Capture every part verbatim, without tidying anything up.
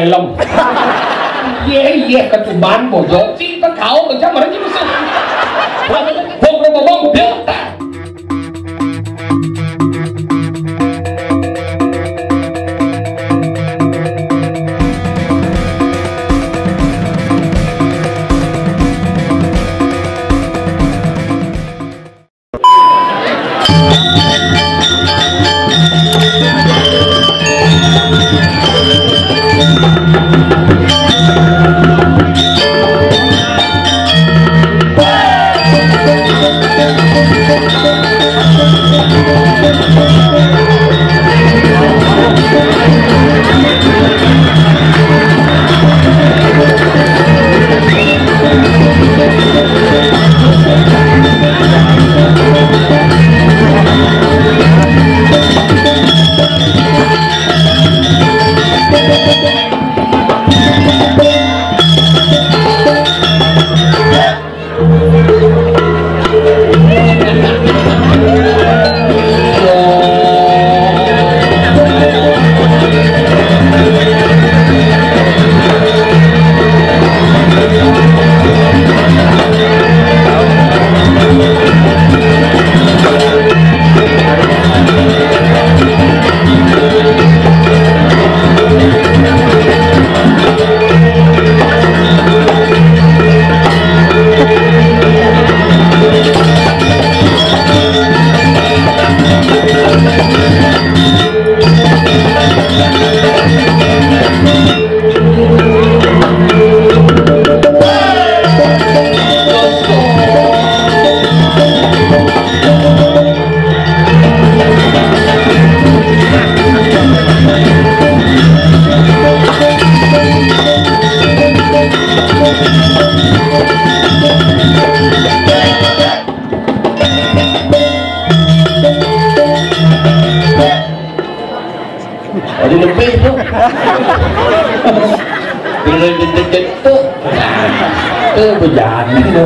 Lem. Iya, iya, ketuban bojot sih, kan kau macam mana sih mesti. Bong, bong, bong, bong, bong. Ada lebih tu. Bila dia terjatuh, tu berjalan tu.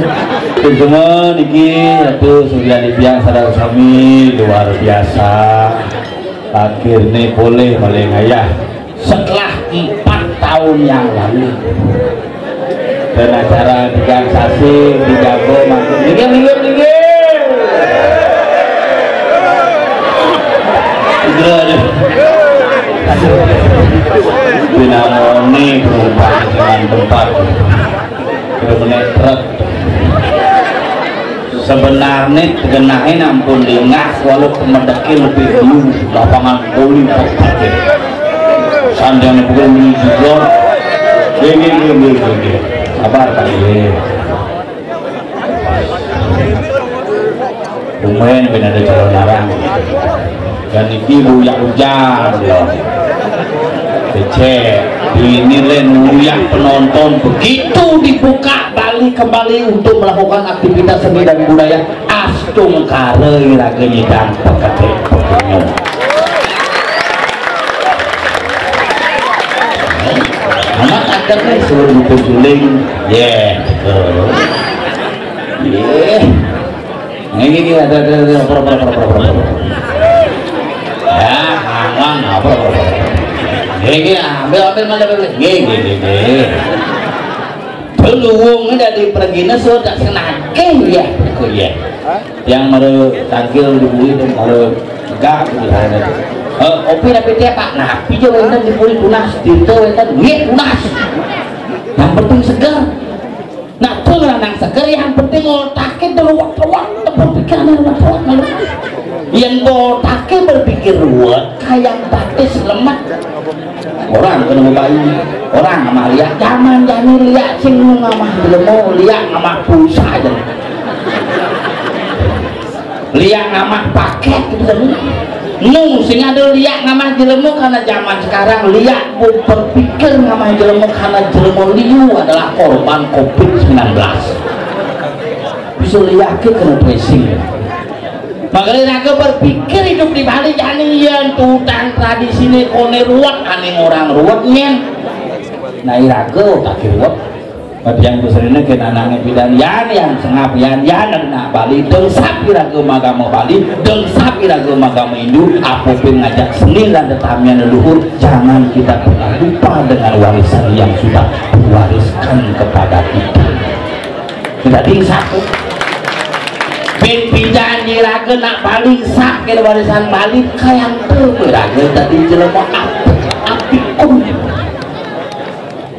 Tu semua niki, tu sudah dibiang sadar sami luar biasa. Akhirnya boleh maling ayah. Setelah empat tahun yang lalu, dan acara tigang sasi dijago makin. Minggir, minggir, minggir. Minggir aja. Aduh. Pinamoni berubah dengan tempat. Udah menetret. Sebenarnya tegenahin ampun dingah, walau pemedeknya lebih dulu lapangan voli tempat ya. Sandang bukan ini juga. Gini, gini, gini, gini. Sabar, Pak. Iya. Lumayan ben ada calon larang. Dan iki buyak hujan ya. Becek. Ini len buyak penonton, begitu dibuka Bali kembali untuk melakukan aktivitas seni dan budaya, astungkara iraga nyidang peketik pekenyum. Amat adat nih seluruh rumpun suling. Yeah, betul. Yeah. Ini, ini ada, ada, ada, apa, apa, apa, apa, apa, apa. Ya, aman, apa, apa, apa, apa. Ini, ambil, ambil, ambil, ambil. Ini, ini, ini. Peluang ini dari pergi nesu tak senake ya, kok ya. Yang baru tangkil di bumi dan baru tegak gitu kan. Eh, kopi tapi tiap Pak, napi aja wonten di bumi tunas, tinta wonten, nggih tunas. Yang penting segar. Nah, tuh nang seger yang penting otaknya ruwet-ruwet, berpikir ruwet-ruwet malu. Yang otaknya berpikir ruwet, kayak batis lemet. Orang kena bayi, orang ngamah liak, zaman jani liak sing ngamah jelema, liak ngamah pulsa aja. Liak ngamah paket gitu kan. Nu sing ada liak ngamah jelema karena zaman sekarang liak bu berpikir ngamah jelema karena jelema liu adalah korban covid sembilan belas. Bisa liak ke kena tracing. Makanya raga berpikir hidup di Bali jani yen tutang tradisi ne kone ruwet aning orang ruwet nyen. Nah, iraga tak ruwet. Bagi yang besar ini kena nangis bidan, yan, yan sengap, yan, yan ada nak Bali, dengsap iraga magama Bali, dengsap iraga magama Hindu, apa pun ngajak seni dan tetamian leluhur, jangan kita pernah lupa dengan warisan yang sudah diwariskan kepada kita. Kita dengsap tu. Bin pijan iraga nak Bali, sah kena warisan Bali, kayang tu iraga tadi jelema apik, apik pun.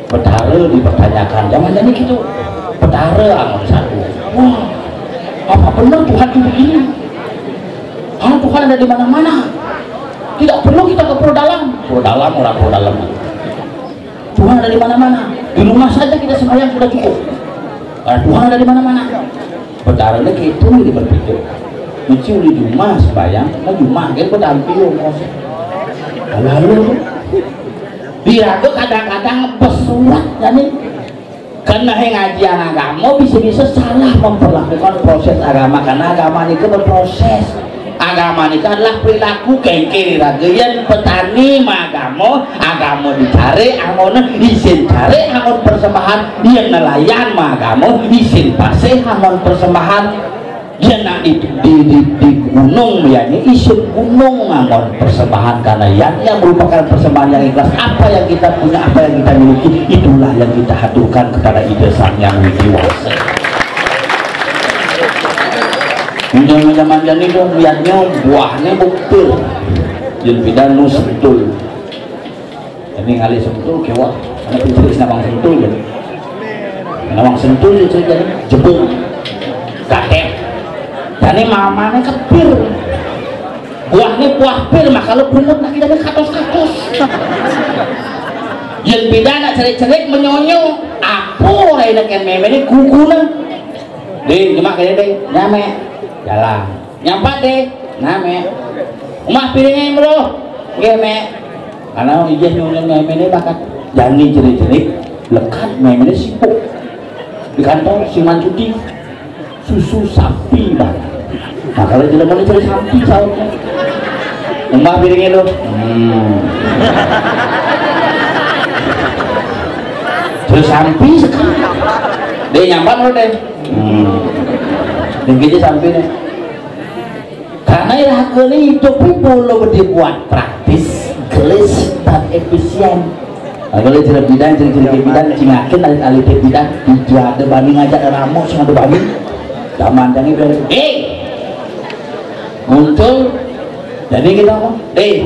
Betara dipertanyakan. Zaman ini gitu. Betara angon satu. Wah, apa benar Tuhan itu begini? Ah, Tuhan ada di mana-mana. Tidak perlu kita ke Pura Dalam. Pura Dalam, orang Pura Dalam. Tuhan ada di mana-mana. Di rumah saja kita sembahyang sudah cukup. Ah, Tuhan ada di mana-mana. Betara ni gitu ni berpikir. Mesti di rumah sembahyang, di rumah kan berdamping. Lalu Diraga kadang-kadang pesurat jani. Karena ngajian agama bisa-bisa salah memperlakukan proses agama, karena agama nika berproses. Agama nika adalah perilaku. Kengke diraga, yen petani magama, agama dicari angon, isin cari angon persembahan, yen nelayan magama, isin pasih angon persembahan. Yen nak di, di, di, di gunung, ya, ini isin gunung angon persembahan, karena yang, yang merupakan persembahan yang ikhlas. Apa yang kita punya, apa yang kita miliki, itulah yang kita haturkan kepada Ida Sang Hyang Widi Wasa. Punya zaman jani tu, lihatnya buahnya bukti. Yen pidan nu sentul. Ini ngalih sentul kewah. Anak pintu sinabang sentul je. Sinabang sentul je cerita ni. Jebung. Katek. Jani mamane kepir. Buahnya buah pir, maka lo berungut nak kita katos-katos. Yen pidan nak cerik-cerik menyonyo. Apa orang nak ken meme ni guguna. Ding, cuma kaya ding. Nyame. Jalan. Nyampat deh. Nah, Mek. Umah piringnya, Bro. Nggih, Mek. Karena ijih nyunyun meme ini bakat jani jerit-jerit, lekat meme ini sibuk. Di kantor si mancuti susu sapi banget. Nah, kalau jelema ini cari sapi sautnya. Umah piringnya lo. Hmm. Terus sapi sekarang. Deh nyampat lo deh. Hmm. Dengki aja sapi deh. Karena iraga ni idup ni perlu dibuat praktis, gelis, dan efisien. Nah, kalau cerita bidan, cerita bidan, cingakin alit-alit bidan, tidak ada bani ngajak ramo, sing ada bani. Zaman jani bidan, eh, muncul, jadi kita apa? Eh,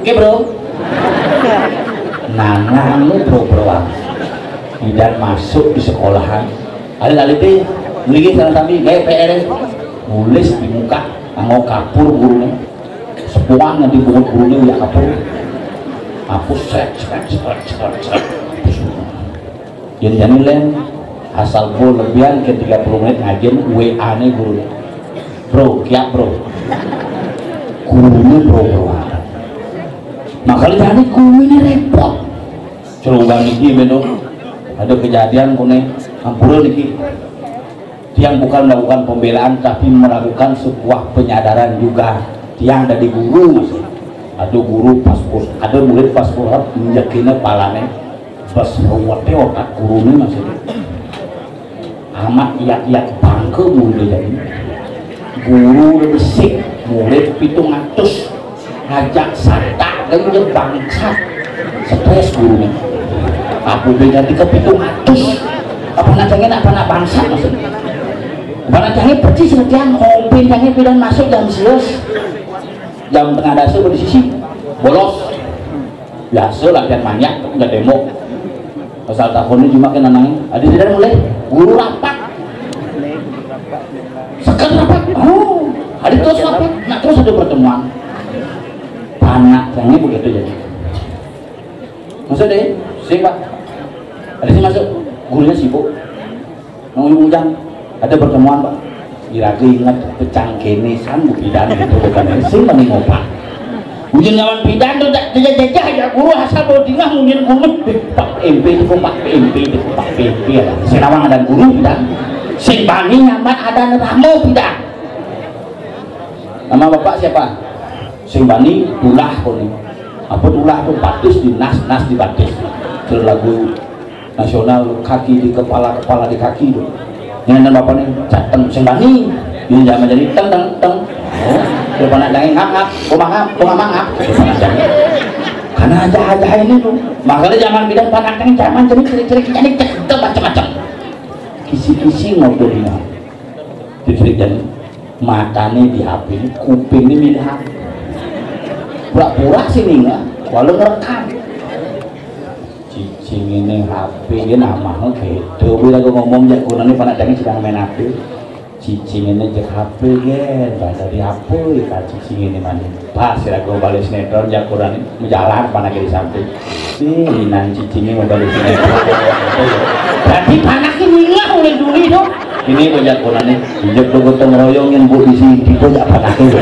oke bro. Nah, nah, lu bro-broan. Bidan masuk di sekolahan. Alit-alit, mriki salah sami gawe P R, nulis di muka, nganggo kapur gurune. Sepuan nanti bungut gurune uyak kapur. Hapus, sret, sret, sret, sret, sret. Hapus. Yen jani len, asal bro lebihan ke tiga puluh menit ngajen, W A-ne gurune. Bro, kiap, Bro. Gurune, Bro, Bro. Makanya jani gurune repot. Celunggang niki, beno. Ada kejadian kone, ampura niki. Tiang bukan melakukan pembelaan, tapi melakukan sebuah penyadaran juga. Tiang dari guru, Mas. Ada guru pas pus, ada murid pas pus, nyekinnya palane, pas ruwete otak gurune, Mas. Amat iyak-iyak bangke murid jani. Guru resik, murid pitung atus. Ngajak satak, kan udah bangsat. Stres gurune. Apa udah ganti ke pitung atus? Apa nak cengin, apa nak bangsat maksudnya? Apa nak cengin percis sekian, kompin cengin pidan masuk jam sius. Jam tengah dasa berdisisi. Bolos. Biasa latihan manyak, nggak tembok. Pasal tahun ini cuma kena nangis. Ada tidak mulai? Guru rapat. Sekat rapat. Oh, ada terus rapat. Nah, terus ada pertemuan. Panak, yang ini begitu jadi. Maksud deh, sing, Pak. Ada sih masuk. Gurunya sibuk. Mau ujang, ada pertemuan, Pak. Iraga ingat pecang kene san bu pidan gitu bukan sing mani ngopak. Ujung zaman pidan tuh tak jajah jajah aja guru asal bawa dingah mungkin guru, eh, Pak M P itu kok Pak M P itu kok Pak M P ya. Sinawang ada guru pidan. Sing bani nyambat ada ramo pidan. Nama bapak siapa? Sing bani tulah kok nih. Apa tulah tuh batis di nas, nas di batis. Terus lagu Nasional, kaki di kepala, kepala di kaki tuh. Yang dan bapak nih, cateng sing bani. Yang zaman jadi teng teng teng. Oh, depan ada yang ngap ngap, rumah ngap, rumah mangap. Karena aja-aja ini tuh. Makanya zaman bidan panak yang zaman jadi cerik-cerik jadi cek macam-macam. Kisi-kisi ngobrolnya. Cerik-cerik jadi matanya di H P ini, kupingnya di H P. Pura-pura sih nih nggak, walau ngerekam. Cicing ini H P ini nama gitu. Bila gue ngomong ya, gunanya panak yang sedang main H P. Cicing ini cek H P gen, bahasa di H P ya, cicing ini mani. Pas ya gue balik sinetron, jakuran ini menjalan panak di samping. Ih, inang cicing ini mau balik sinetron. Berarti panak ini nggak mulai dulu itu. Ini gue jakuran ini. Injek gue gotong royongin bu di sini, gue jak panak itu.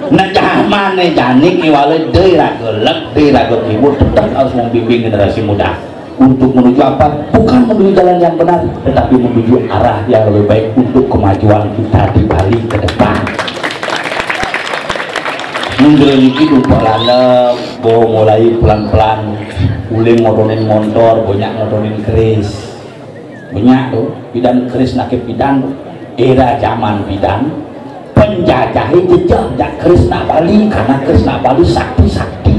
Nah, zaman nih, jani kiwale dei raga lek, dei raga kibur, tetap harus membimbing generasi muda. Untuk menuju apa? Bukan menuju jalan yang benar, tetapi menuju arah yang lebih baik untuk kemajuan kita di Bali ke depan. Mundel niki dumpalane bo mulai pelan-pelan, uling ngotonin montor, banyak ngotonin keris. Banyak tuh, pidan keris nake pidan tuh. Era zaman pidan, penjajah itu jejak jak keris nak Bali, karena keris nak Bali sakti-sakti.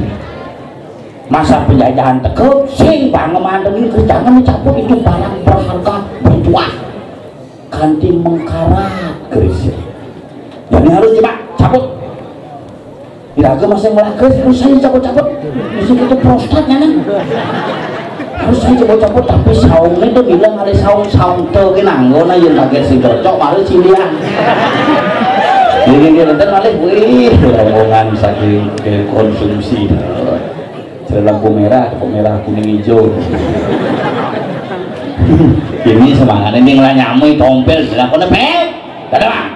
Masa penjajahan teke, sing bangga manten ini kerja, jangan dicabut itu barang berharga, bertuah. Kanti mengkarat keris. Jadi harus coba cabut. Iraga masih ngelah keris, harus saya cabut-cabut. Mesti itu prostatnya kan. Harus saya cabut-cabut, tapi saungnya tuh bilang ada saung-saung tuh, kena anggona yang bagian sing cocok, malah cilian. Jadi dia nonton malah, wih, rombongan saking ke konsumsi. Saya lampu merah, lampu merah, kuning, hijau. Ini semangatnya, ini ngelah nyamui, tompel, dilakonnya, "Pep! Kada, Bang!"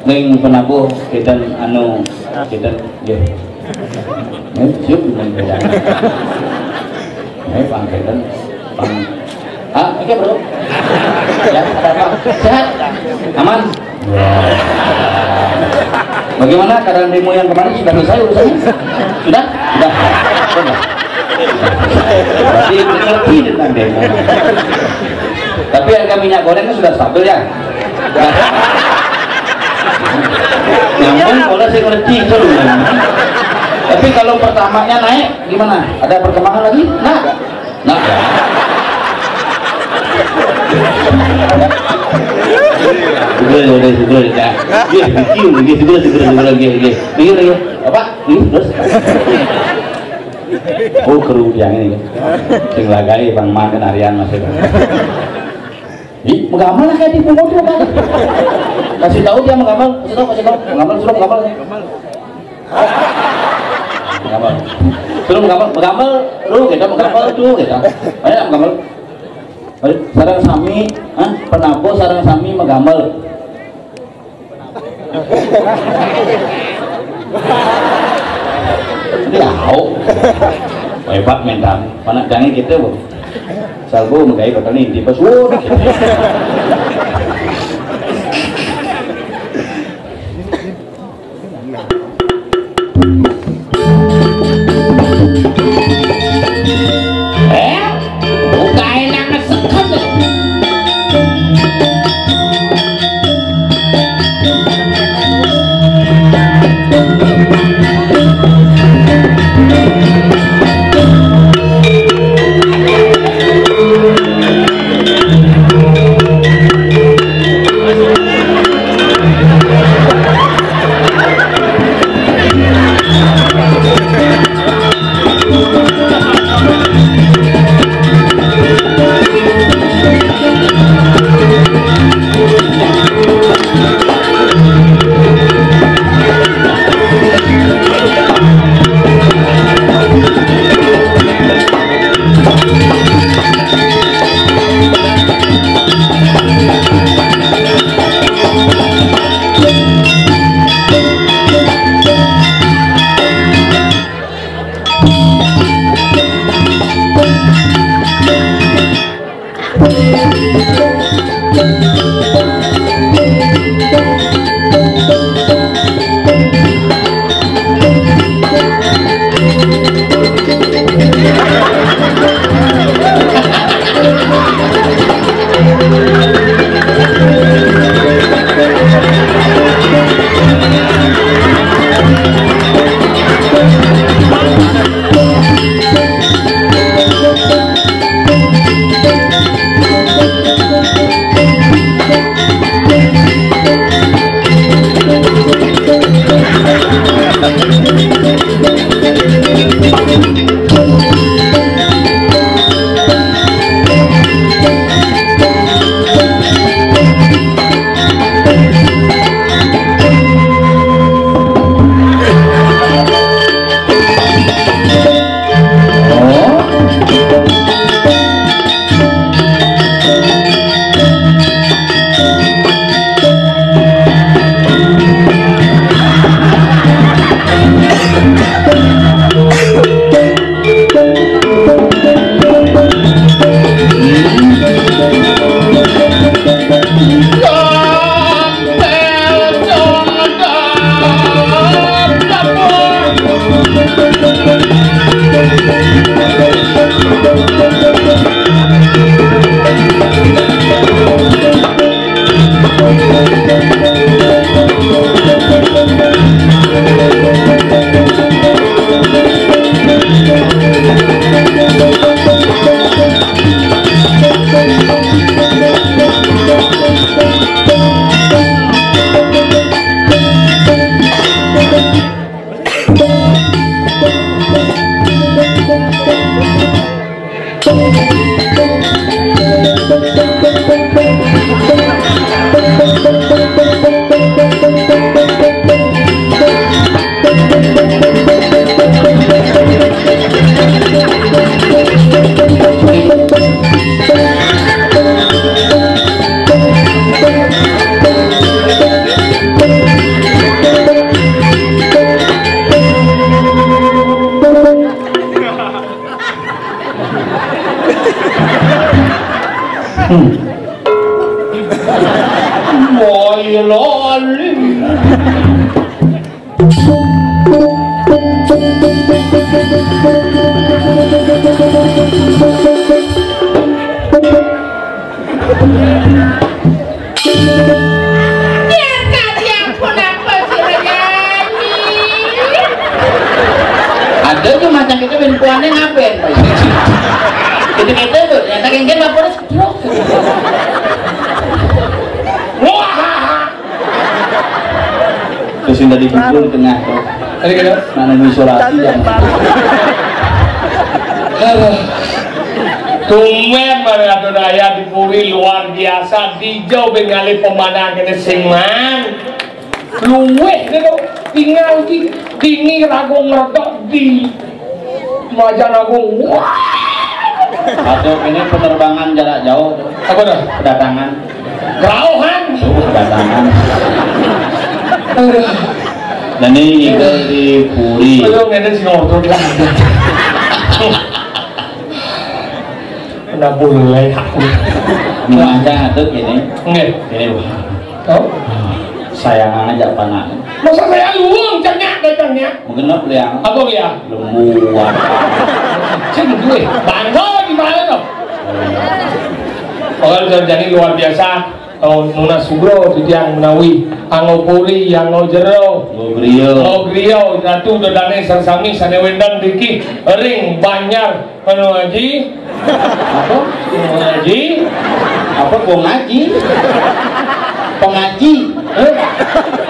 Ning penabuh, kita anu, kita, ya. Eh, siap, ning beda. Eh, Bang, kita, Bang. Ah, oke, Bro. Ya, ada apa? Sehat? Aman? Ya. Bagaimana keadaan demo yang kemarin? Sudah selesai urusannya? Sudah? Sudah. Sudah. Berarti ngerti tentang demo. Tapi harga minyak gorengnya sudah stabil ya? Sudah. Namun kalau saya ngerti itu loh. Tapi kalau pertamanya naik gimana? Ada perkembangan lagi? Nah, nah. Sudah, sudah, sudah, sudah. Iya, iya, sudah, sudah, sudah, sudah, sudah, sudah. Iya, iya. Apa? Iya, terus. Oh, kru yang ini. Sing lagai Bang Man kan harian masih. Ih, menggambar lah kayak di pungut lu kan. Kasih tahu dia menggambar, kasih tahu, kasih tahu. Menggambar, suruh menggambar. Menggambar. Suruh menggambar, menggambar, lu gitu, menggambar tuh gitu. Ayo menggambar. Ayo, sareng sami, ah, penabuh sareng sami menggambar. Tahu. Hebat mental. Mana jangan gitu, Bu. Salbu menggai bakal nih, tiba suruh. Eh, buka enak seket. Boyolali. Biar kalian pun apa sih nyanyi? Ada tuh macam kita ben puannya ngapain? Kita kita tuh, yang tak kengen apa harus Wah. Terus yang tadi kumpul di tengah tuh. Tadi kena? Mana isolasi yang Aduh. Tumben mana ada daya di Puri luar biasa, dijauh ben ngalih pemandangan kene sing man. Luweh deh tuh, tinggal di dini ragung ngredok di Majan Agung. Wah. Atau ini penerbangan jarak jauh tuh. Apa dah? Kedatangan. Rauhan. Tuh, kedatangan. Aduh. Dan ini ngigel di Puri. Aduh, ngene sing ngotot lah. Udah boleh aku. Mangga tuh gini. Nggih. Gini, wah. Oh. Sayang aja pangan. Masa saya luwung cengak deh cengak. Mungkin lo yang Apa ya? Lembuan. Cing duwe. Bangsa di mana tuh? Orang kerjanya luar biasa. Oh, nunas sugro titiang menawi anggo puri, anggo jero. Ngogrio. Ngogrio, ratu dodane sami sane wendang diki ring Banjar. Anu ngaji? Apa? Ngaji? Apa kok ngaji? Pengaji? Eh?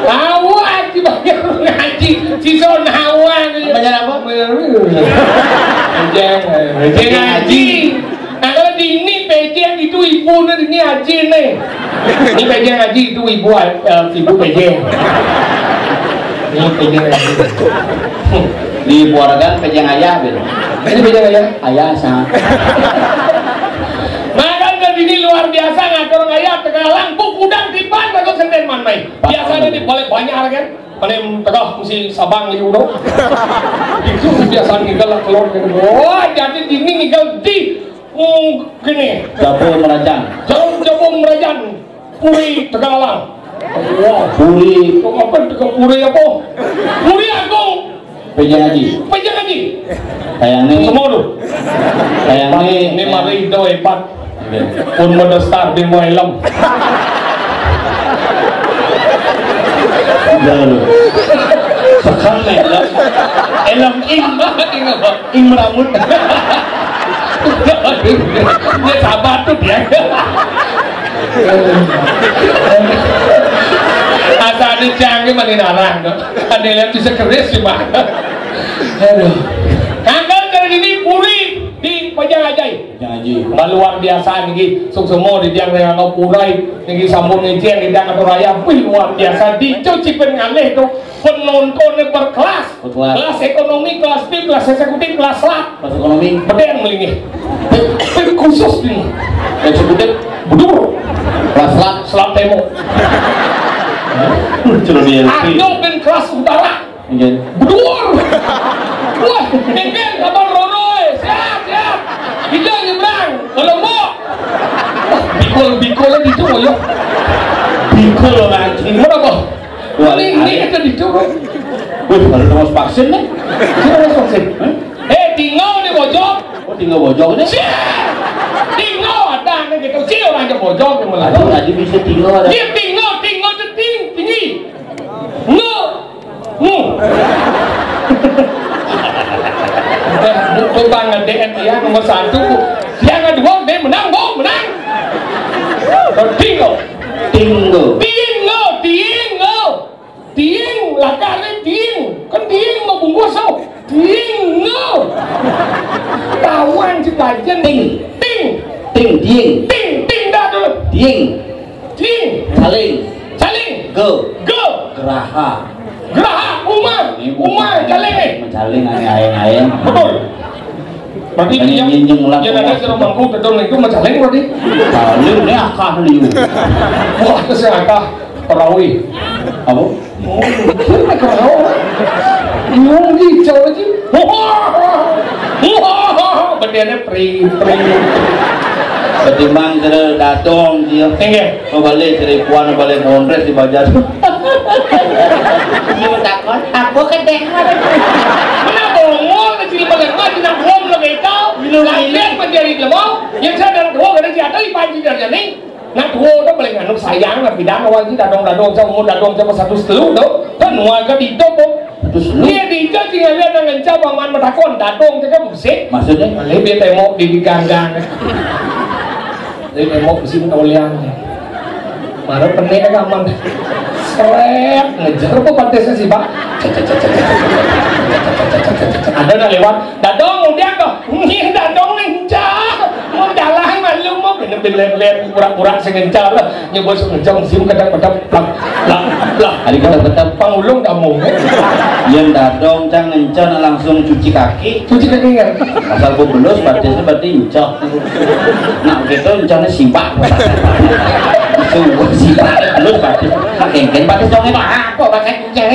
Tahu aji banyak ngaji. Sisa nawa ni. Banyak apa? Banyak ngaji. Nah, kalau di ini P J itu ibu ni, ini aji ni. Ini P J ngaji itu ibu, eh, ibu P J. Ini P J ngaji. Di keluarga P J ayah, Bin. Ini P J ayah? Ayah, sang. Maka ke sini luar biasa ngatur gaya Tegalang, bu kudang tiban bagus senden man mai. Biasanya di balik banyak kan. Mana yang tegah mesti sabang liu tu. Itu biasa ngigal lah keluar kan. Wah, jadi dini ngigal di, mm, gini. Dapur Merajan. Jauh Jabung Merajan. Puri Tegalang. Wah, Puri. Kok apa Tegal Puri apa? Puri Agung. Pejang Haji. Pejang Haji. Kayak ni. Semua tu. Kayak ni. Ni mari itu hebat. Pun modal star di mau helm. Dah lu. Sekarang ni helm. Helm ing. Ing apa? Ing meramut. Dia sabar tu dia. Asa ada cang ni mani narang tu. Ada yang bisa keris cuma. Aduh. Kangen dari ini Puri di Pejang Ajai. Pejang Ajai. Luar biasa niki. Suksema di tiang dengan Purai niki sampun ngejeng di tiang Atur Raya. Wih, luar biasa. Dicuci pen ngalih tu. Penontonnya berkelas. Berkelas. Kelas ekonomi, kelas V I P, kelas eksekutif, kelas lat. Kelas ekonomi. Bedeng melinggih. V I P khusus ni. Eksekutif. Bedur. Kelas lat. Selat Temo. Lucu dia. Ada ben kelas utara. Iya. Bedur. Wah, mungkin abang Rono, eh. Siap, siap. Kita nyebrang. Kalau mau. Bikul, bikul di tu ya. Bikul orang. Mana apa? Wah, ini, ini ada di tu. Wih, baru terus vaksin ni. Terus vaksin. Eh, tinggal di Bojong. Oh, tinggal Bojong ni. Tinggal ada ni kita. Cik orang je Bojong ni malah. Ada lagi bisa tinggal ada. Dia tinggal, tinggal tu ting-, tinggi. Ngo. Ngo. Dah, buku bang D N ya, nomor satu. Yang kedua, dia menang, Bong, menang. Tinggal. Tinggal. Tinggal, tinggal. Tiing, lakar ni tiing. Kan tiing mau bungkus tau. Tiing, no. Kawan si Bajen. Ting. Ting. Ting, tiing. Ting, ting dah dulu. Tiing. Tiing. Caling. Caling. Go. Go. Geraha. Geraha. Umar. Umar, caling ni. Caling, aneh, aeng, aeng. Betul. Berarti dia, dia ada suruh mangku, betul itu macam lain berarti. Lalu ni akah liu. Wah, tu saya akah perawi. Apa? Oh, itu nak kau. Yung di cau lagi. Wah, wah, wah. Berarti ada pri, pri. Ketimbang sira dadong dia. Inggih. Mau balik seribuan, mau balik kongres di Banjar. Dia takon, apa kedek? Mana bongol kecil melengah, tidak bongol lagi kau. Minum ini. Lagi menjadi lemau, yang saya dalam dua kali jatuh, ipan tidak jadi. Nak dua tu paling anu sayang lah, bidang awak ji, dadong-dadong sama, umur dadong sama satu setelu tu. Kan nuaga di itu pun. Terus lu? Iya, di itu tinggal lihat nang encap paman matakon, dadong tu kan musik. Maksudnya? Lebih tembok di, di ganggang. Lebih tembok di sini tolian. Baru pening kan aman. Seret, ngejar apa pantasnya sih, Pak? Ada nak lewat, dadong, udah kok. Ini dadong encap. Mau jalan malu mau kena beler-beler, pura-pura sing encap lah. Nyebut sing encap, sim kedap-kedap, plak, plak, plak. Hari kedap-kedap. Pangulung kamu. Yang dadong cang encap langsung cuci kaki. Cuci kaki kan? Asal ku belus, batisnya berarti encap. Nak gitu encapnya sibak. Itu sibak, belus batis. Nak kengken batis dong itu apa pakai encap?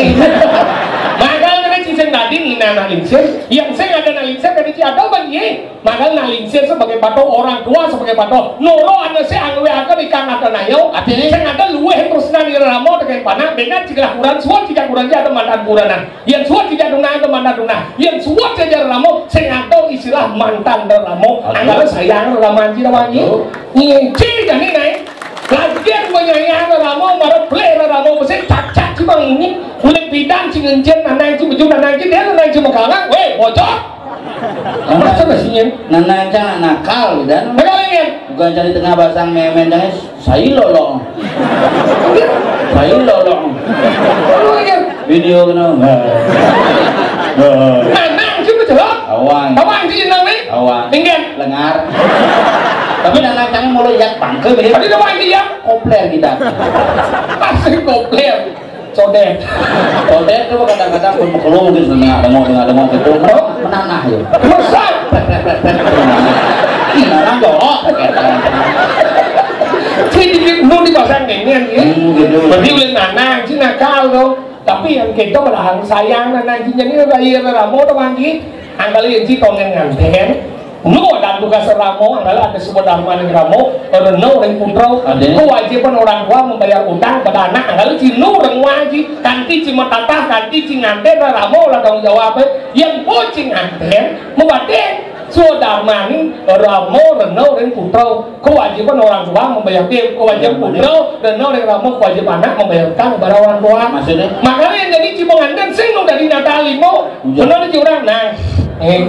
Maka kena cicing tadi, nah, nah, lingsir. Yang saya ada nah lingsir, tadi ci ada bang, ye. Maka nalingsir sebagai patuh orang tua, sebagai patuh. Noro anu sing anggawe akan ikang ada nayo. Artinya? Sing ada luweh tresnan ira ramo dengan panak, dengan cegah kurang, suat tidak kurang ada mantan kuranan. Yang suat tidak tunai ada mantan tunai. Yang suat saja ramo, sing ada istilah mantan ramo. Aduh. Anggawe sayang ramo anji ramo anji. Aduh. Ngici jani naik. Lagian menyayang ramo, marah pleh ramo, mesti cak-cak cuma ini. Kulit bidang sing ngencen, nanang sing bejung, nanang sing dia, nanang sing mengkangak. Weh, bocor. Masa nasinya? Nah, nah, jangan nakal, dan. Nakal ini. Bukan cari tengah basang memen, jangan sailo lo. Sailo lo. Lu ini. Video kena. Nah, nah, cuma coba. Awang. Awang sih nang nih. Awang. Tinggal. Lengar. Tapi nang jangan mau lihat bangke, begitu. Tadi nama ini ya? Kopler kita. Pasti kopler. Codet. Codet itu kadang-kadang pun mekelu mungkin setengah dengok, setengah dengok gitu. Oh, menanah ya. Besar. Ih, nanang jorok. Jadi di nu dipasang ini, ya. Hmm, gitu. Berarti udah nanang, si nakal tuh. Tapi yang kita padahal sayang nanang, si jadi bayar ramo tuh, Bang Ji. Angkali ji kongen nganten. Nu ada tugas ramo, angkali ada sebuah dharma ning ramo, reno ring putra. Ada. Kewajiban orang tua membayar utang pada anak, angkali ci nu ring waji, kanti ci matatah, kanti ci nganten ramo lah tanggung jawab. Yang po ci nganten, mabading. Swadharmaning ramo reno ring putra. Kewajiban orang tua membayar, kewajiban putra reno ring ramo, kewajiban anak membayar utang kepada orang tua. Maksudnya? Makanya yang jadi ci pengantin sing nu dari nyata limo. Iya. Bener ci orang, nah. Eh,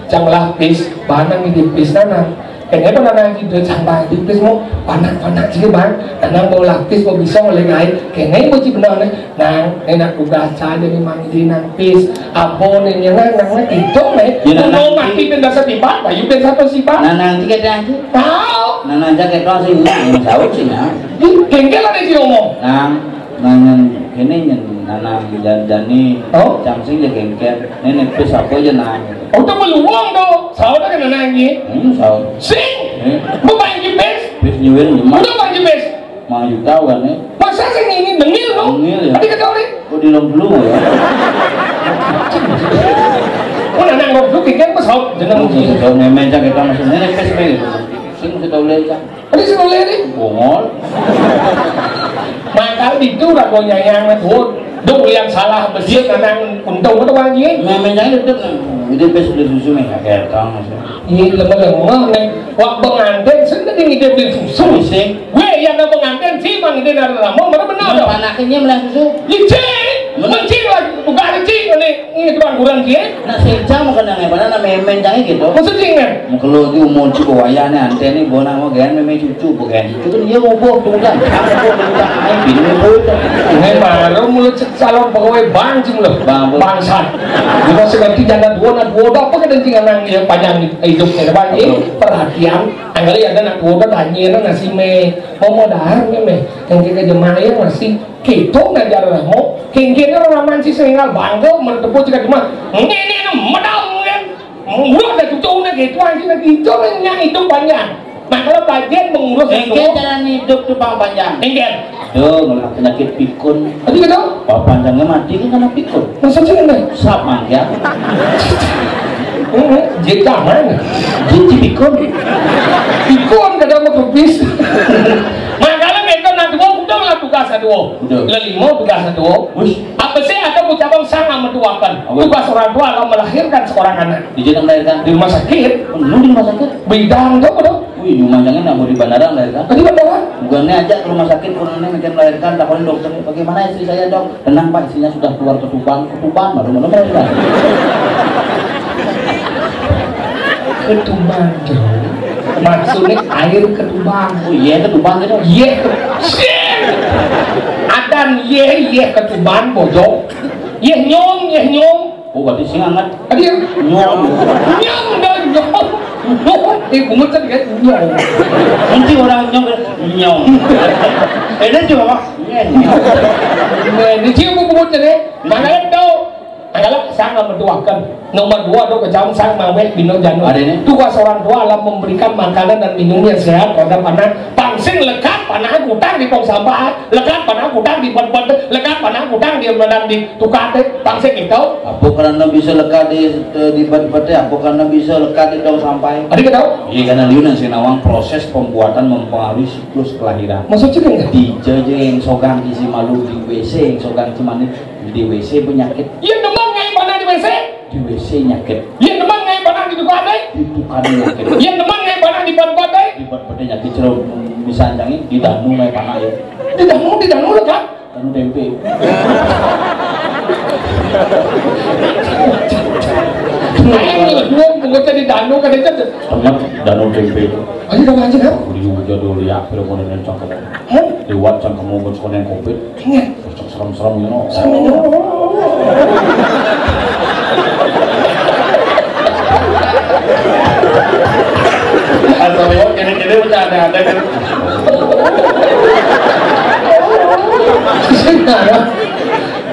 cang lapis, panang di pis nanang. Kene pun nanang ci duit sampah di pis mau, panang-panang ci bang. Nanang mau lapis, mau bisa oleh ngai. Kene mau ci bener nih. Nang, enak tugas saja nih mang di nang pis. Apa nih nang, nang itu nih. Ya, nanang. Mau mati pindah setipat, bayu pindah satu sifat. Nanang ci kete aja. Tahu. Nanang ci kete sih, nang saut sih, nang. Ih, kengkel ada ci ngomong. Nang. Nangan kene nyen nanang jan-, jani. Oh? Cang sing ja kengken. Nene pis apa ja nang. Oh, tu peluang tu. Saut dah kena nang ni. Hmm, saut. Sing. Eh? Mau bang pis? Pis nyuwin lima. Udah bang pis. Lima juta kan, eh? Masa sing ini dengil tu? Dengil ya. Tadi kata orang. Oh, di dalam dulu ya. Oh, nanang kau dulu kengken apa saut? Jangan. Oh, mungkin. Saut memang cang kita masuk nene pis ni. Sing kita boleh cang. Tadi sing oleh ni? Bongol. Mangkal ditu raga nyayang nek, Bun. Duk yang salah besi nanang untung tu bang ye. Memang itu tu. Itu pis beli susu nih, kayak tong. Iya, lemah-lemah nek. Wak pengantin sendiri dia beli susu. Beli sih. Weh, yang nak pengantin sih bang dia nak lama, mana benar tu? Panakinnya beli susu. Licin, licin lah, bukan licin ni. Ini tukang kurang dia. Nak sejam kena ngai, mana nak memen cang gitu. Maksudnya kan? Mengkelo ju mau cukup wayah ni, ante ni bona mau gan memen cucu, bukan cucu kan dia mau buat bukan. Aku bukan, ai bini buat. Ini baru mulut calon pegawai bank sih mulut. Bang, bang. Bangsat. Dia masih ganti janda dua, nak dua, apa kena tinggal nang dia panjang hidupnya, bang. Ini perhatian. Angkali ada nak dua, tanya nasi me, mau modal ni me. Yang kita jemaah yang masih Kéto ngajar ramo, kéngkéné raraman si sing énggal bangga, mertepuk cekak jumah. Ngéné né medal mungkin. Murah dah cucu né kéto, anjing dah cucu né nyak hidup panjang. Nah, kalau bagian mengurus itu, kéngkén jalan hidup tuh pang panjang. Kéngkén. Tuh, malah penyakit pikun. Tadi kata? Bahwa panjangnya mati kan karena pikun. Masa sih, Nek? Sap mangga. Heeh, jé jangan. Jé pikun. Pikun kada mau kepis. Mangkana kita nak dua udah lah tugas dua. Udah. Lelima tugas dua. Wis. Apa sih ada ucapan sang metuakan? Apa? Tugas orang tua adalah melahirkan seorang anak. Di mana melahirkan? Di rumah sakit. Oh, di rumah sakit? Bidang tu apa tu? Wih, rumah sakit nak mau di bandara melahirkan? Di bandara? Bukannya ajak ke rumah sakit, bukannya macam melahirkan, takonin dokter, "Bagaimana istri saya, Dok?" "Tenang, Pak, istrinya sudah keluar ke Tuban." "Ke Tuban, baru mana melahirkan?" Ke Tuban, jauh. Maksudnya air ke Tuban. Oh iya, ke Tuban gitu. Iya. Adan iya, iya ke Tuban, bojok. Iya nyong, iya nyong. Oh, berarti sing anget. Adi ya? Nyong. Nyong dah nyong. Nyong. Eh, bungut kan kan nyong. Nanti orang nyong kan nyong. Eh, dia juga, Pak. Iya, nyong. Nah, ini cium bungut kan ya? Mana tahu? Adalah sang metuakan. Nomor dua tu kejam sang maweh bino jano. Ada ini? Tugas orang tua adalah memberikan makanan dan minum yang sehat terhadap anak. Pang sing lekad panah utang di tong sampah, lekad panah utang di bed-bed, lekad panah utang di badan di tukar teh, pang sing gitu. Apa karena bisa lekad di, di bed-bed teh? Apa karena bisa lekad di tong sampah? Ada kita tahu? Iya, karena liu nang sing nawang proses pembuatan mempengaruhi siklus kelahiran. Maksudnya kan? Di jejeng sogang isi malu, di W C yang sogang cemani, di W C penyakit. Iya, demam ngai panah di W C. Di W C nyakit. Iya, demam ngai panah di tukar teh. Di tukar nyakit. Iya, demam ngai panah di bed-bed teh. Di bed-bed nyakit, cerita bisa jangi di danu ngai panah ya. Di danu, di danu lekad. Danu tempe. Ayo, lu dua bungut di danu kan itu. Teman danu tempe. Ayo dong aja dah. Udah udah dulu ya, kalau mau nonton cangkem. Hah? Lewat cangkem mau buat sekolah yang covid. Ingat. Cocok serem-serem, you know. Serem, you know. Atau lewat kene-kene macam ada-ada kan. Sing ada.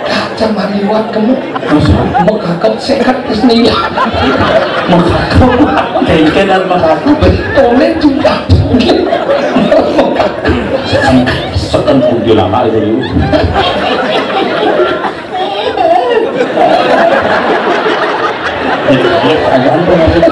Kaca maliwat kamu. Makakat sekat ke sini. Makakat. Kengken dan makakat. Toleh juga. Sekan kuntilanak itu dulu. Agak apa maksudnya?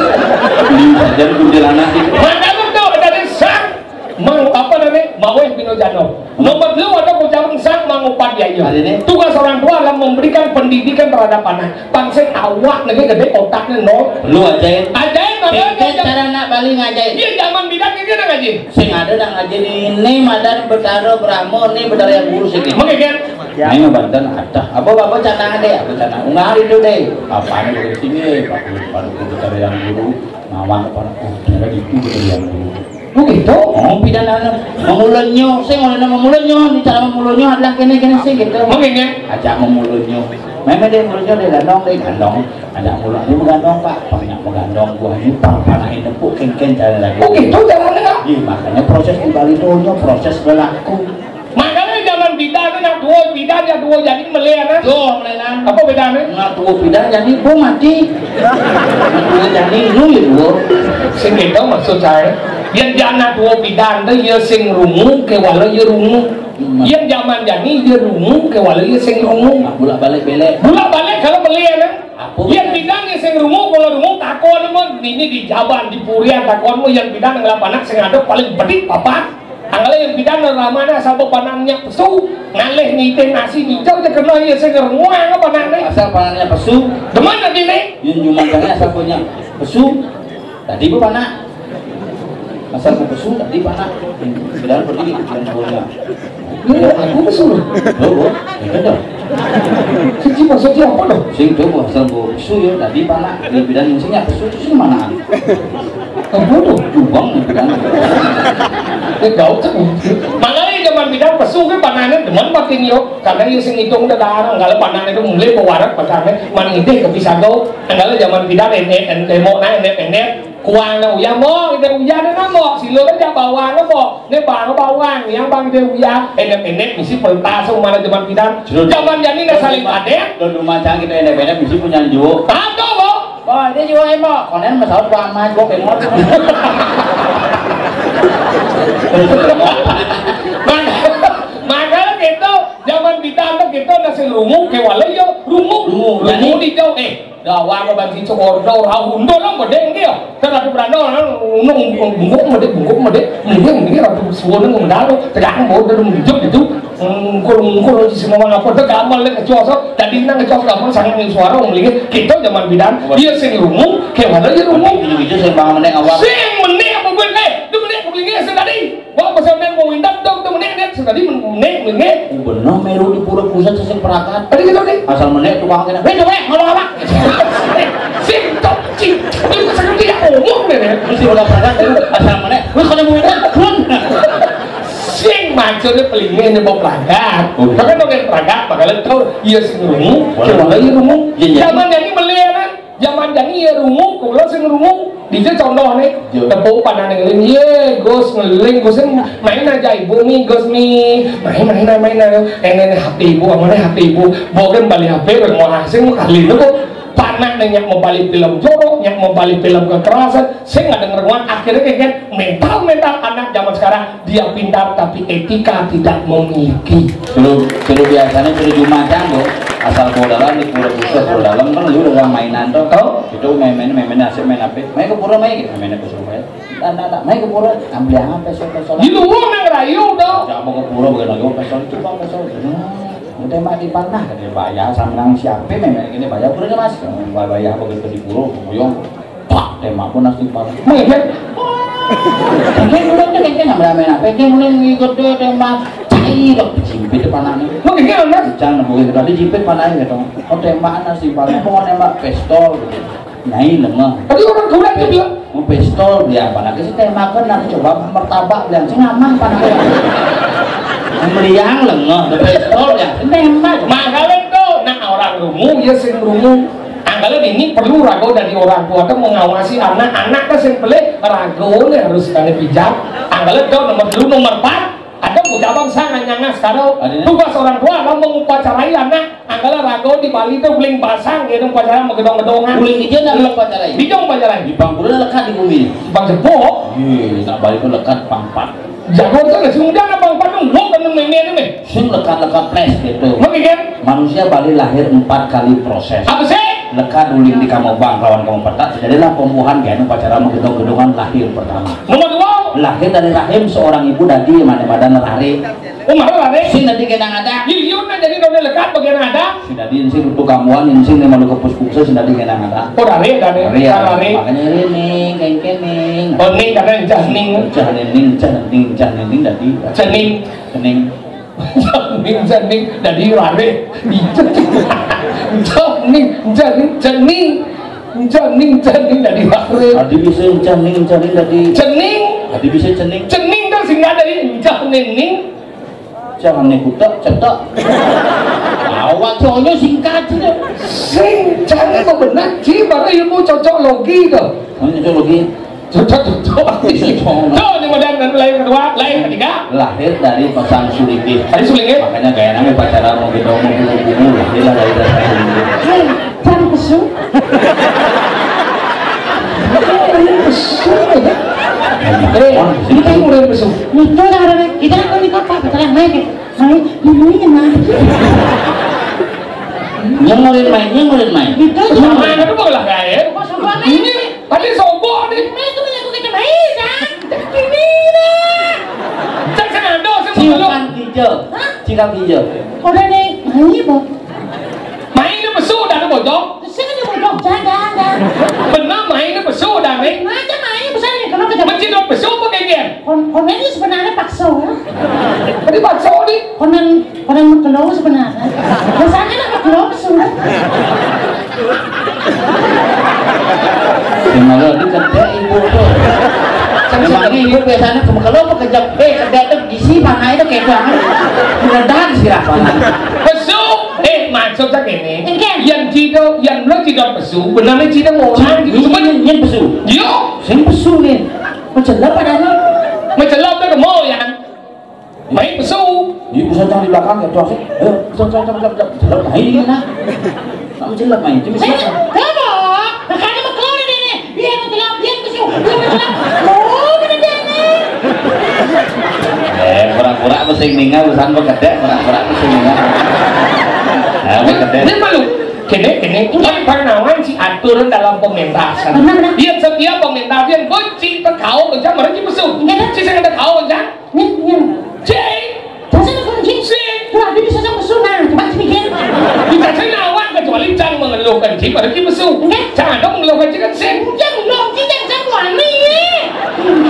Di sajian kuntilanak itu. Maka lu tahu dari sang Mang, apa namanya? Maweh bino jano. Nomor dua ada ucapan sang mangupadhyaya. Hari ini? Tugas orang tua adalah memberikan pendidikan terhadap anak. Pang sing awak lagi gede, otaknya nol. Lu ajain. Ajain, makanya Pikir ajain. Cara nak bali ngajain. Iya, zaman bidan ini nak ngaji. Sing ada nak ngaji ini, ini madan Betara Brahma, ini Betara yang guru sini. Mungkin kan? Ini banten ada. Apa-apa canang deh, apa canang. Ungah itu deh. Apaan itu sini? Bagus, bagus Betara yang guru. Nawang apa? Oh, ternyata itu Betara yang guru. Oh, gitu? Oh, pidan anu, mamulun nyo, sing oleh mamulun nyo, di cara mamulun nyo adalah kene-kene sing gitu. Mungkin ya? Ajak mamulun nyo. Meme deh mulun nyo deh gandong, deh gandong. Ajak mulun, ini menggandong, Pak. Pernah menggandong buah ini, pang panahin nepuk, kengken jalan lagi. Oh, gitu caranya, Kak? Iya, makanya proses di Bali tuh, nyo, proses berlaku. Makanya zaman bidan nak dua bidan ya dua jadi melihat, eh? Tuh, melihat. Apa bedanya? Nak dua bidan jadi, bu mati. Nak dua jadi, lu ya dua. Sing gitu maksud saya. Yang jana dua bidan tu, ya sing rungu, ke wala ya rungu. Hmm. Yang zaman jani, ya rungu, ke wala ya sing rungu. Nah, bolak-balik belek. Bolak-balik kalau melihat, eh? Apa? Yang bidan ya sing rungu, kalau rungu takon, mon. Ini di Jaban, di Purian, takon, mon. Yang bidan ngelap anak sing ada paling bedik, papat. Angkala yang bidan ramana sabab panannya pesu, ngalih nitih nasi ngijar je kena iya sing renguang apa nane. Asal panannya pesu. Demen ati ne. Yun jumantangnya asal punya pesu. Tadi bu panak. Asal bu pesu tadi panak. Bidan pergi di tujuan punya. Iya, aku pesu. Loh, loh, ya kan dah. Sing maksudnya apa dah? Sing tu bu asal bu pesu ya tadi panak. Di bidan sing pesu tu sing mana? Apa tu? Lubang ni kan. Dia gaul tu. Makanya zaman bidan pesu ke panahnya demen makin yo. Karena yo sing hitung dah darang. Kalau panahnya tu mulai pewarat pasarnya. Mana ide ke pisang kau. Kalau zaman bidan enek, en-, tembok na enek-enek. Kuang na uyah mo, kita uyah na mo. Silo na jak bawang mo. Ni bang bawang, yang bang kita uyah. Enek-enek mesti pentas mana zaman bidan. Zaman jani na saling paden. Dan rumah cang kita enek-enek mesti punya juo. Tahu tu mo. Wah, dia juga emang. Konen masalah gua amat, gua pengen. Maka, maka gitu, zaman kita tuh Kita nasi rungu, kewala ya rungu. Rungu, rungu jani. Di jauh, eh, dawa ka banci cokor, dawa rahu, undol lang bedeng dia. Kan atu berandal, nung bungkuk mede, bungkuk mede, mede, mede, ratu suwun nung dalu, tegak nang bawah dalam hidup itu. Ngkul, ngkul, si mama ngapa, dek gamal, dek ngecos, tadi nang ngecos gamal, sangat nang suara, ngomong lagi, kita zaman bidan, dia sing rungu, kewala ya rungu. Itu, itu sing bang menek awal. Sing menek apa gue, eh, itu menek apa gue, sing tadi. Wah, pasal nang mau indak dong, temen ini, sekali men-, menek, menek. Bener, melu di pura pusat sesek perakat. Tadi gitu nih. Asal menek, tukang kena. Weh, weh, ngomong apa? Sing, tok, cing. Itu sangat tidak umum, men, ya. Mesti udah perakat, ya. Asal menek. Weh, kalau mau indak, pun. Sing, maksudnya pelingin, ini mau perakat. Oh, iya. Bahkan dong yang perakat, bakal tahu, iya sing rungu, coba lagi rungu. Iya, iya. Zaman ini beli, ya, kan? Zaman jani ya rungu, kula sing rungu. Dija contoh nih, tepuk panah ngeling, ye, Gus ngeling, Gus sing main aja ibu nih, Gus nih, main, main, main, main, ini, ini H P ibu, apa nih H P ibu, bawa kan balik H P, mau asing, mau kali itu kok, panah nih nyak mau balik film jorok, nyak mau balik film kekerasan, sing ada ngeruan, akhirnya kayak kan, mental, mental anak zaman sekarang, dia pintar tapi etika tidak memiliki. Dulu, dulu biasanya dulu Jumatan tuh, asal bawa dalam di pura pusat, bawa dalam kan lu udah mainan tuh. Oh. Itu main-main, main-main asik main apa? Main ke pura main, main ke pura. Nah, nah, nah, main ke pura, ambil yang apa, siapa, soalnya. Di luar nang rayu tuh. Coba ke pura, bukan lagi, apa, soalnya, coba, apa, soalnya. Hmm, udah mah di panah, dia bayar, sama nang siapa, main, main, ini bayar, pura mas. Bayar, bayar, apa, gitu, di pura, buyong. Pak, tembak pun nasi Pak. Mengejek. Kengkeng udah tuh, kengkeng nggak main apa? Kengkeng udah ngikut dia tembak. Cai, kok dijimpit panahnya. Mengejek, Mas. Jangan boleh tadi jimpit panahnya gitu. Oh, tembakan nasi Pak. Mau nembak pistol gitu. Nyai lengah. Tadi orang kuda itu dia. Mau pistol dia, panahnya sih tembakan, nanti coba martabak, bilang, "Sing aman panahnya." Meriang lengah, ada pistol ya, tembak. Makanya tuh, nah, orang rungu, ya sing rungu. Angkala ini perlu raga dari orang tua tuh mengawasi anak, anak tuh sing pelih raga nih harus kena pijak. Angkala tuh nomor dulu, nomor empat, ada ucapan sangat nyangas karo. Ada. Tugas orang tua adalah mengupacarai anak. Angkala raga di Bali tuh uling basang, gitu, upacara megedong-gedongan. Uling ijo nang upacarai. Di jong upacarai. Di bangku lekat di bumi. Bang jebok. Iya, tak balik tuh lekat pangpat. Jago tuh sing udah apa panu, wong kan nang meme nih, meh. Sing lekat-lekat ples gitu. Oke, kan? Manusia Bali lahir empat kali proses. Apa sih? Lekat uling di kamobang lawan kamu petak, jadilah pembuahan, kan, upacara gedong-gedongan lahir pertama. Nomor dua. Lahir dari rahim seorang ibu dadi, mana badan rare. Oh, mana rare? Sing dadi genang ada. Iya, iya, nah, jadi dona lekat bagian ada. Sing dadi, sing untuk kamuan, sing malu kepus-kupus, sing dadi genang ada. Oh, rare, rare. Rare, ya. Rare. Makanya ini, kengkening. Oh, ning, karena jah ning. Jah ning, jah ning, jah ning, dadi. Cening. Cening. Cening, cening, dadi rare. Cening, cening, cening. Cening, cening, dadi rare. Adi bisa cening, cening, dadi. Cening. Adi bisa cening. Cening kan singkat dari jah ning ning. Jangan nih kutek, cetek. Awak cowoknya singkat sih. Sing, jangan kok benar, Ci, baru ilmu cocok logi tuh. Mana cocok logi? Cocok, cocok. Cocok. Tuh, ini modern dan lain kedua, lain ketiga. Lahir dari pasang sulingkih. Tadi sulingkih. Makanya gaya namanya pacaran mau gitu, mau gitu, gitu. Lahirlah dari pasang sulingkih. Hei, jangan pesu. Jangan pesu, ya. Eh, ini kan mulai pesu. Itu orang-orang kita kan ini kok pacaran naik ya. Main, main, main. Nyengolin main, nyengolin main. Itu sama itu boleh gaya. Kok sama ini? Tadi sobo nih. Main itu punya kita main, kan? Ini dah. Cek sana ada sih. Ciuman hijau. Hah? Ciuman hijau. Udah nih, main, Bang. Main itu pesu dah, bojong. Sing aja bojong, jangan, jangan, jangan. Benar main itu pesu dah, nih. Aja main, besar nih, kenapa jangan? Mencidot pesu apa kayak dia? Kon-, konennya sebenarnya pakso, ya. Tadi pakso, nih. Konen, konen mekelo sebenarnya. Biasanya nak mekelo pesu, ya. Yang malu dikendek ibu tuh. Memangnya ibu biasanya ke mekelo apa kejep? Eh, kejep tuh gisi mana itu kayak banget. Udah dah sih rasanya. Pesu. Eh, maksudnya gini. Enggak. Yang cido, yang belum cido pesu, benarnya cido orang. Ini, ini, ini pesu. Yo. Sing pesu nih. Mencelep ada nih. Mencelep tuh mau ya. Main pesu. Ini pesu yang di belakang ya, tuh sih. Ayo, pesu, pesu, pesu, pesu. Mencelep, nah, ini nah. Nak mencelep main, itu bisa. Saya, kenapa? Makanya mencelep ini. Dia mencelep, dia pesu. Dia mencelep. Oh, bener dia nih. Eh, pura-pura pesing ningal, pesan kok gede, pura-pura pesing ningal. Ini malu. Kene, kene, kan Parnawan si atur dalam pementasan. Benar, benar. Yén setiap pementasan, kok si tekau kencang, mara si pesu. Iya, kan? Si sing tekau kencang. Iya, iya. Si. Dasar kunci. Si. Tuh, ada bisa sama pesu, nah, coba sih mikir. Kita sing awak kecuali cang mengeluhkan si, mara si pesu. Iya. Cang ada mengeluhkan si kan si. Yang belum, si yang cang wani.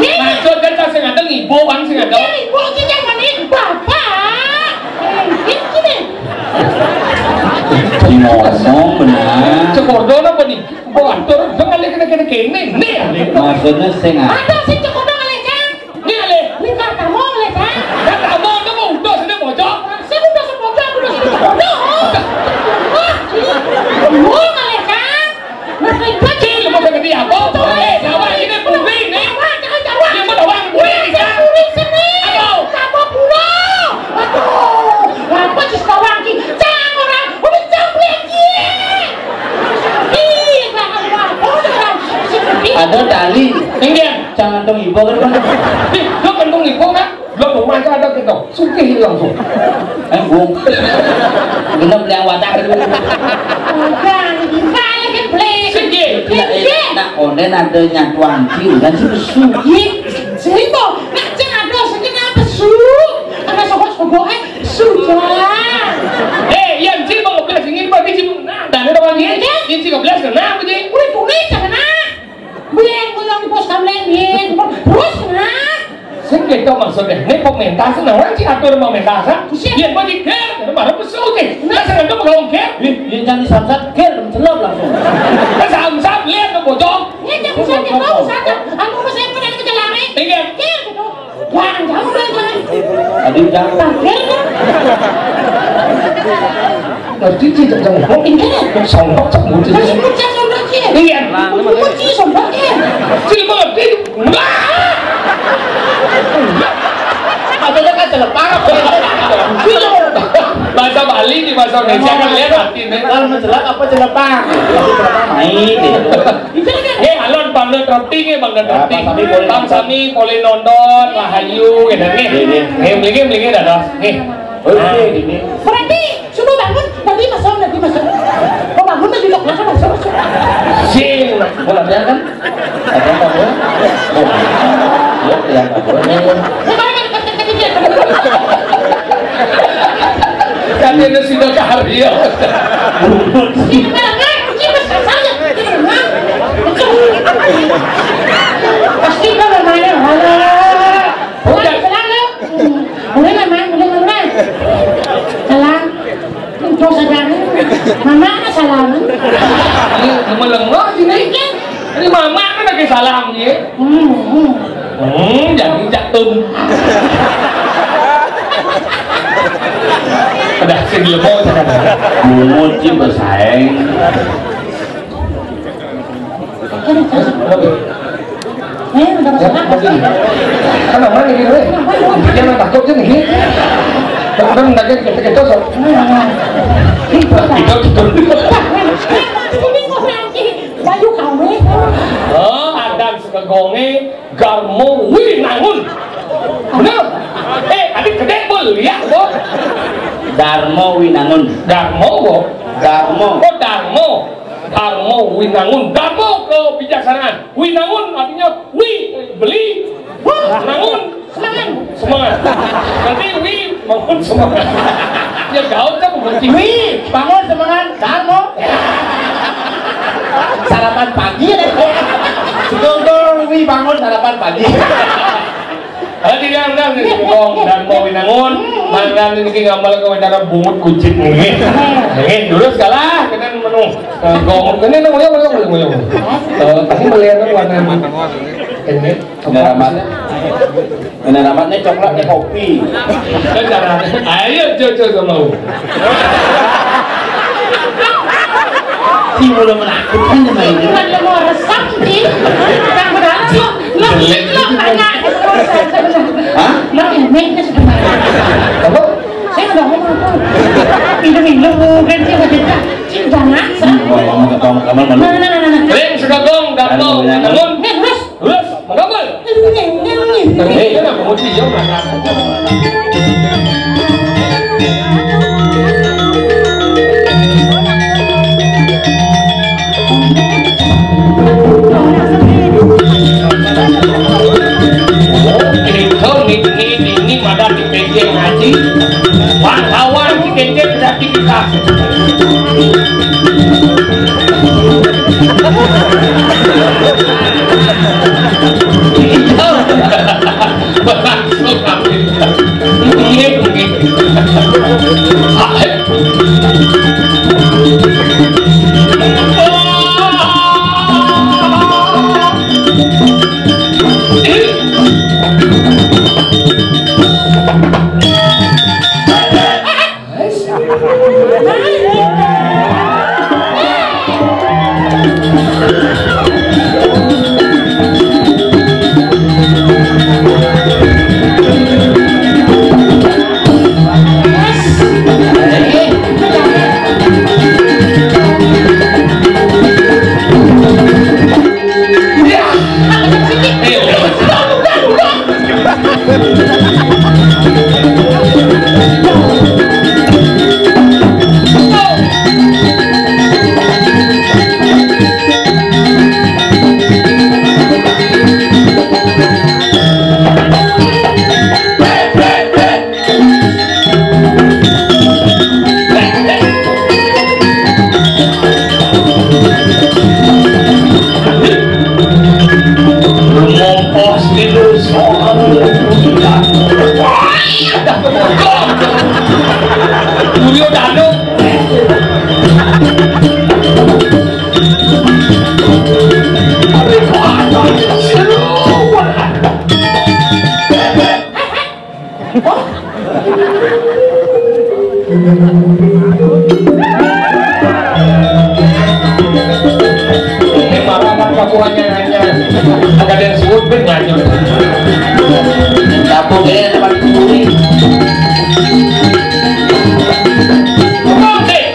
Iya. Maksudnya cang sing ada ngibu, kan sing ada. Iya, ibu, si yang wani, bapak. Eh, ini. Ngomong benar. Cekordo napa ni? Waduh, udah kali kena kena kene nih. Maksudnya sing a- Ada sing cekordo kali, Cang. Ini kali. Ini kata mau kali, Cang. Kata mau, udah mau, udah sini bocok. Saya udah sepojok, udah sini cekordo. Wah, ini. Mau kali, Cang. Mas ribet. Cil, mau kena dia apa? Eh, siapa ini? Putri ini. Wah, jangan, jangan. Dia mau doang, putri ini, Cang. Putri sini. Aduh. Apa pula? Aduh, apa sih sekarang ki? Cang orang, udah cang lagi. Ih, jangan lupa, orang. Ada tali. Ini dia. Jangan dong ibu kan, Bang. Ih, lo kandung ibu kan? Lo rumah aja ada gitu. Sugih langsung. Eh, Bung. Genep liang wadah. Udah, gimana kan, Bli? Sugih. Tidak, eh, nak konden ada nyatuan ki, udah sih sugih. Sini, Bang. Nak, cek ada, sini apa su? Ada sobat-sobat, eh. Sudah. Eh, yang cil mau ngebelas ingin bagi cil. Nah, dan ada lagi. Iya, iya. Yang cil ngebelas kena apa, Cil? Udah tulis ya, kena. Biar pulang di pos kamling, biar terus, nah. Sing gitu maksudnya. Ini pementasan, nah, orang sih atur pementasan. Siap. Biar bagi ger, baru pesu, Cil. Nah, saya nggak mau ger. Ih, dia jangan disamsat, ger, mencelop langsung. Nah, samsat, lihat tuh bocong. Ini jangan samsat, anu, saya pernah ke Jalare. Iya. Ger, gitu. Jangan, jangan, jangan. Tadi jangan. Parkir, kan? Ngerti sih, jangan. Oh, ini kan? Sombong, sombong. Masih bocah sombong, ya? Iya. Bocah sombong, ya? Sih, ngerti. Wah! Maksudnya kan celepang. Bahasa Bali di bahasa Indonesia kan lihat artinya. Kalau mencelak apa celepang? Main, gitu. Nggih, alon pamit roti nggih, Bang, dan roti. Bang sami polih nonton, rahayu, gitu nggih. Nggih, nggih. Nggih, mriki, mriki dados. Nggih. Oke, ini. Berarti subuh bangun, nanti masuk, nanti masuk. Oh, bangun, nanti masuk, masuk, masuk. Sing, nah, bola dia kan? Ada apa, Bu? Oh. Ya, ya, apa, Bu? Ya, kalau kan, kan, kan, kan. Katanya sudah karya. Sing, kan, kan, sing, kan, kan, kan. Pasti kau namanya, halo. Udah. Salam, lu. Boleh, Mama, boleh, Mama. Salam. Terus aja. Mama, salam. Ini melengok sini. Ini Mama kan lagi salam, ya. Hmm, hmm. Hmm, jadi jatuh. Udah, sini dulu, mau cakap. Bungut sih, bersaing. Eh, udah masuk apa sih? Kan aman ini, weh. Dia mah takut kan, ini. Kan, kan, lagi kita, kita, so. Kita, kita. Ini mau lagi. Bayu kawin. Oh, ada sekegonge Garmo Winangun. Bener? Eh, tadi gede, Bol. Lihat, Bol. Darmo Winangun. Darmo, Bol. Darmo. Oh, Darmo. Darmo Winangun. Darmo kebijaksanaan. Winangun artinya wi, beli. Nangun, semangat. Semangat. Nanti wi, bangun semangat. Ya, gaul kan bukan sih. Wi, bangun semangat. Darmo. Sarapan pagi ya, deh. Betul, betul. Wi, bangun sarapan pagi. Hadi diundang nih, Gong dan Bowi Nangun. Mangga niki ngamel kawedara bungut kucing niki. Nggih, terus kalah kena menu. Eh, Gong, kene nang ngoyo, ngoyo, ngoyo, ngoyo. Eh, tapi melihat warna ini. Ini ramat. Ini ramat, ini coklat, ini kopi. Ayo, Jojo sama. Ih, udah menakutkan sama ini. Bukan yang mau resep, Ji. Yang benar, lo, lo, lo, anak. Hah? Lo, ini sebenarnya. Apa? Saya udah ngomong apa? Minum-minum, bukan sih, udah. Sih, udah nggak, sih. Ngomong, ngomong, ngomong, ngomong, ngomong. Nah, nah, nah, nah, nah. Ring, segagong, gantong, anu, yang ngomong. Eh, terus? Terus, menggambel. Ini, ini, ini. Hei, kenapa? Mau cium, Mas? Aduh, aduh, aduh. Ini marah kan kakurannya hanya agak ada yang sebut ben lanjut. Dapur eh tempat dicuri. Ngomong sih.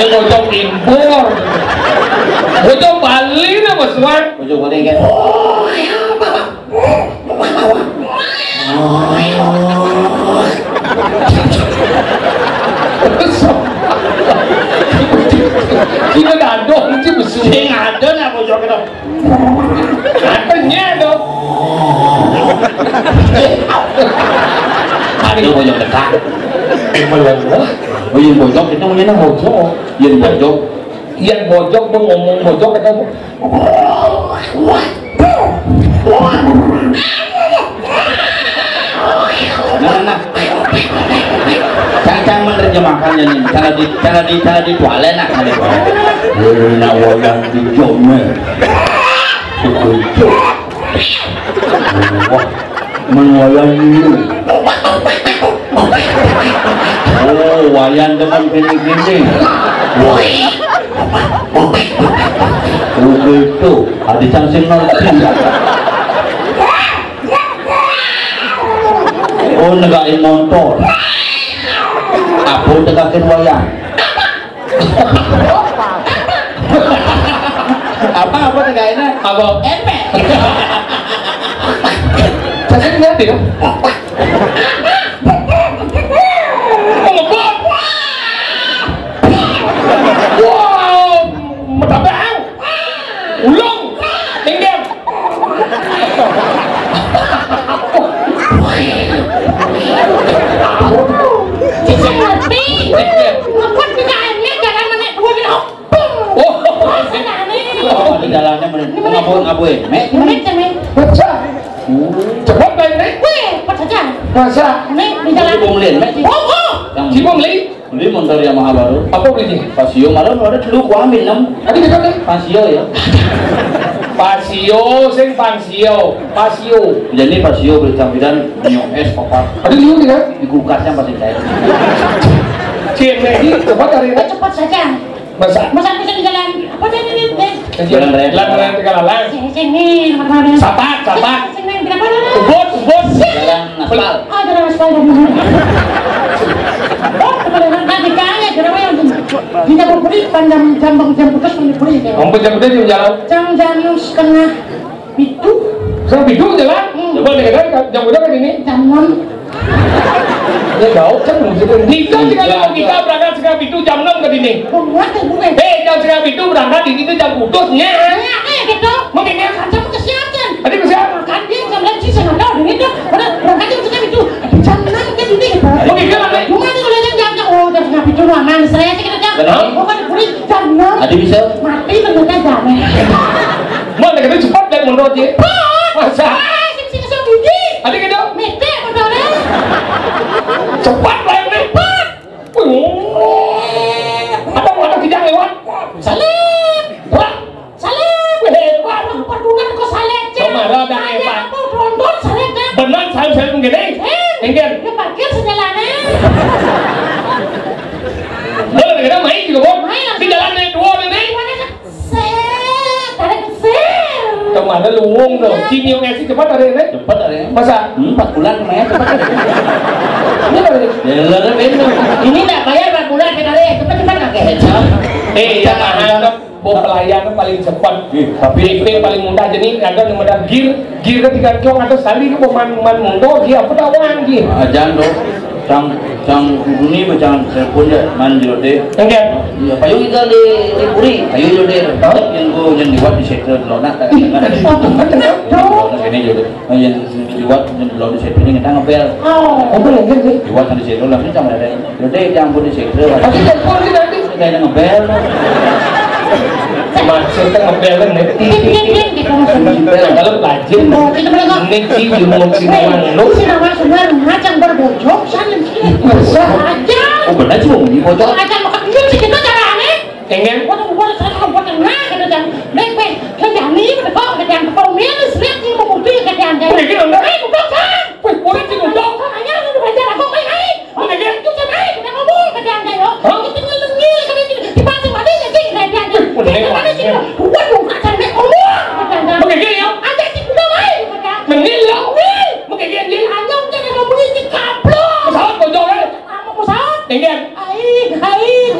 Ini bocok impor. Bocok Bali nih, Mas Wan. Bocok Bali kan. Kita dadong sih besu. Sing ada nak bocok itu. Katanya dong. Aduh, bocok dekat. Emang lah. Oh, yang bocok itu mungkin bocok. Yang bocok. Yang bocok, mau ngomong bocok atau Nah, nah. Cang, cang menerjemahkan ini. Cara di, cara di, cara di tualen nah, cara di tualen. Wena wayang di jome. Begitu. Wah, men wayang ini. Oh, wayan demen gini-gini. Wah. Oh, gitu. Ada cang sing ngerti. Oh, negakin motor. Apa negakin wayang? Apa, apa negakinnya? Apa? Empe. Saya ngerti ya. Wah, metabang. Ulung. Tinggal. Saya ngerti. Ngebut kita ini jalan menek dua kilo. Oh, oh, senane. Oh, di dalamnya menit. Ngabur, ngabur, Mek. Menit, Mek. Baca. Cepet, Mek. Weh, cepet saja. Masa? Nek, di dalam. Cibung Lin, Mek. Oh, oh. Yang Cibung Lin. Beli motor Yamaha baru. Apa belinya? Pasio, malah ada dulu gua ambil, nem. Tadi kita nih. Pasio ya. Pasio, sing Pasio. Pasio. Jadi Pasio beli tampilan Neo S papat. Ada liu nih kan? Di kulkasnya pasti cair. Cien, Mek, ini cepat hari ini. Cepat saja. Masa? Masa aku sing jalan, apa tadi ini, Nek? Jalan raya. Jalan raya Tegalalang. Sing, sing, nih, nomor, nomor. Sapat, sapat. Sing, sing, nih, bilang Ubud, ubud. Jalan aspal. Ah, jalan aspal. Oh, kebetulan nanti kaya, kenapa yang di jam, jam, jam putus, jam putus, ya? Ampun, jam putus, jam jalan. Jam, jam setengah pitu. Setengah pitu jalan? Hmm. Coba nih, kan, jam berapa ini? Jam enam. Ya, jauh kan, maksudnya. Di jam setengah pitu kita berangkat, setengah pitu, jam enam ke sini. Oh, buat ya, bukan. Eh, jam setengah pitu berangkat, di situ jam putusnya. Ya, kayak gitu. Mungkin dia kacau ke siapa? Tadi ke siapa? Kan dia jam enam sih, saya nggak tahu, ini tuh, berangkat jam setengah pitu. Jam enam ke sini, gitu. Mungkin dia mana? Cuma nih, udah jam, jam, oh, jam setengah pitu, aman. Saya sih kita jam. Kenapa? Oh, kan, jam enam. Tadi bisa? Mati, ternyata jamnya. Mana kita cepat dan mundur aja. Cepat. Masa? Ah, sing, sing, sing, gigi. Ada gitu? Mete, motornya. Cepat lah ini. Cepat. Wih. Ada, ada kijang lewat. Salim. Wah. Salim. Wih, hebat. Perdunan kok salim, Cak. Cuma roda hebat. Apa, tronton salim, Cak. Benar, salim, salim gini. Eh. Enggak. Dia parkir sejalannya. Boleh, kita main juga, Bos. Main. Di jalannya dua nih. Mana, Cak? Set, tarik, set. Kemana lu wong dong? Iya. Sini yang ngasih cepat hari ini. Cepat hari ini. Masa? Hmm, empat bulan lumayan cepat hari ini. Ini hari ini. Ya, lah, lah, bener. Ini nggak bayar empat bulan kita deh. Cepat-cepat lah, kayak. Eh, iya, mahal dong. Bo pelayan paling cepat. Iya, tapi P P paling mudah, jadi ada yang modal gear, gear ketika cong atau sali ke man man mundo dia apa tawang dia. Ajan dong. Cang, cang ini macam telepon ya, man jero deh. Enggak. Iya, payung kita di, di puri, payung jero deh. Hah? Yang gua yang liwat di sektor lo nak tak kan ada. Lo nak ini jero deh. Oh, yang liwat yang lo di sektor ini kita ngepel. Oh, bener, bener. Liwat di sektor langsung sama ada. Jero deh, yang gua di sektor. Tapi telepon kita nanti. Kayak ngepel. Maksudnya ngepel kan ngerti. Iya, iya, iya, gitu maksudnya. Kalau belajar, ini sih ilmu sinawan lu. Sinawan semua macam berbojok, sana sini. Masa? Aja. Oh, benar sih, mau bojok. Aja makan duit sih kita caranya. Pengen? Waduh, waduh, saya kalau buat tengah, kata Jan. Dek, weh, kerjaan ini, kata kau, kerjaan kau, ini, lihat, ini mau butuh, kerjaan, kerjaan. Udah gitu, udah. Eh, udah, Jan. Weh, udah gitu, udah. Kau nanya, lu belajar apa, weh, hai? Udah gitu. Itu, Jan, hai, kata ngomong, kerjaan, kerjaan, yo. Hah? Itu ngelengil, kata gitu. Di pasar mana, ya, sih, kerjaan, kerjaan. Weh, udah gitu, Jan. Waduh, kata ngomong, kerjaan, kerjaan. Udah gitu, ya. Ada sih, udah, hai, kerjaan. Mengil, ya. Weh. Mengil, ya. Anyong, jangan ngomongin si kaplong. Pesawat, bojol, ya. Apa pesawat? Iya. Aing, aing.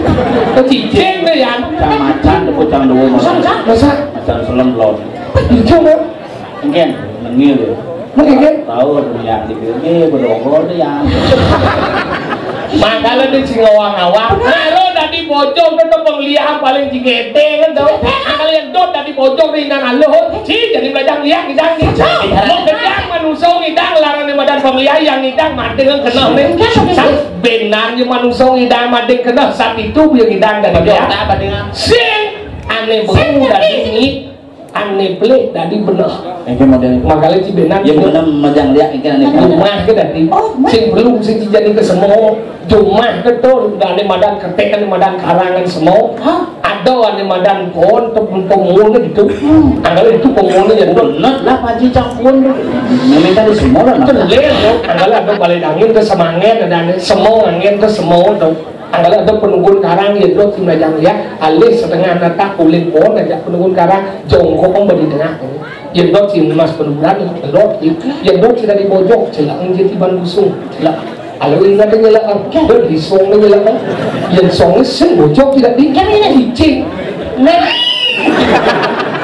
Kecicing deh, ya. Cang macan, tepuk cang dua, macan. Macan, macan. Macan selem, belum. Hijau, kan? Mungkin, nengil, ya. Mungkin, kan? Tahu, ada yang di sini, berongol, ya. Makanya di singawang-awang. Nah, lo tadi bocor, kan, tuh, pengliahan paling jigete, kan, tuh. Nah, kalau yang dot tadi bocor, nih, nang, lo, si, jadi belajar lihat, kita, nih. Mau gedang, manusia, ngidang, larang, nih, badan pengliahan, yang ngidang, mati, kan, kena, nih. Benar, ya, manusia ngidang madeng kena saat itu, ya, ngidang dan dia. Sing ane beru dari ini, ane pelik dari bener. Ini model. Makanya si benar. Ya, benar, majang dia, ini ane. Rumah ke tadi. Oh, sing belum sing jadi ke semua. Rumah ke tuh, udah ane madan ketek, ane madan karangan semua. Hah? Ada ane madan pohon, tuh, pemuhun gitu. Angkal itu pemuhunnya jadi. Bener lah, Pak Haji, cang pohon. Memang tadi semua lah, nah. Telil, tuh. Angkal ada balik angin ke semangen, ada ane semua angin ke semua, tuh. Angkal ada penunggun karang, ya, tuh, tim lajang, ya. Alih setengah nata kulit pohon aja, penunggun karang, jongkok, om, di tengah. Ya, tuh, tim mas penungguan, ya, tuh, ya, tuh, kita di pojok, celak, jadi ban busung, celak. Kalau ingat nyelak, dia di song nyelak. Yang song sing bocor tidak di, kan ini licin. Nah.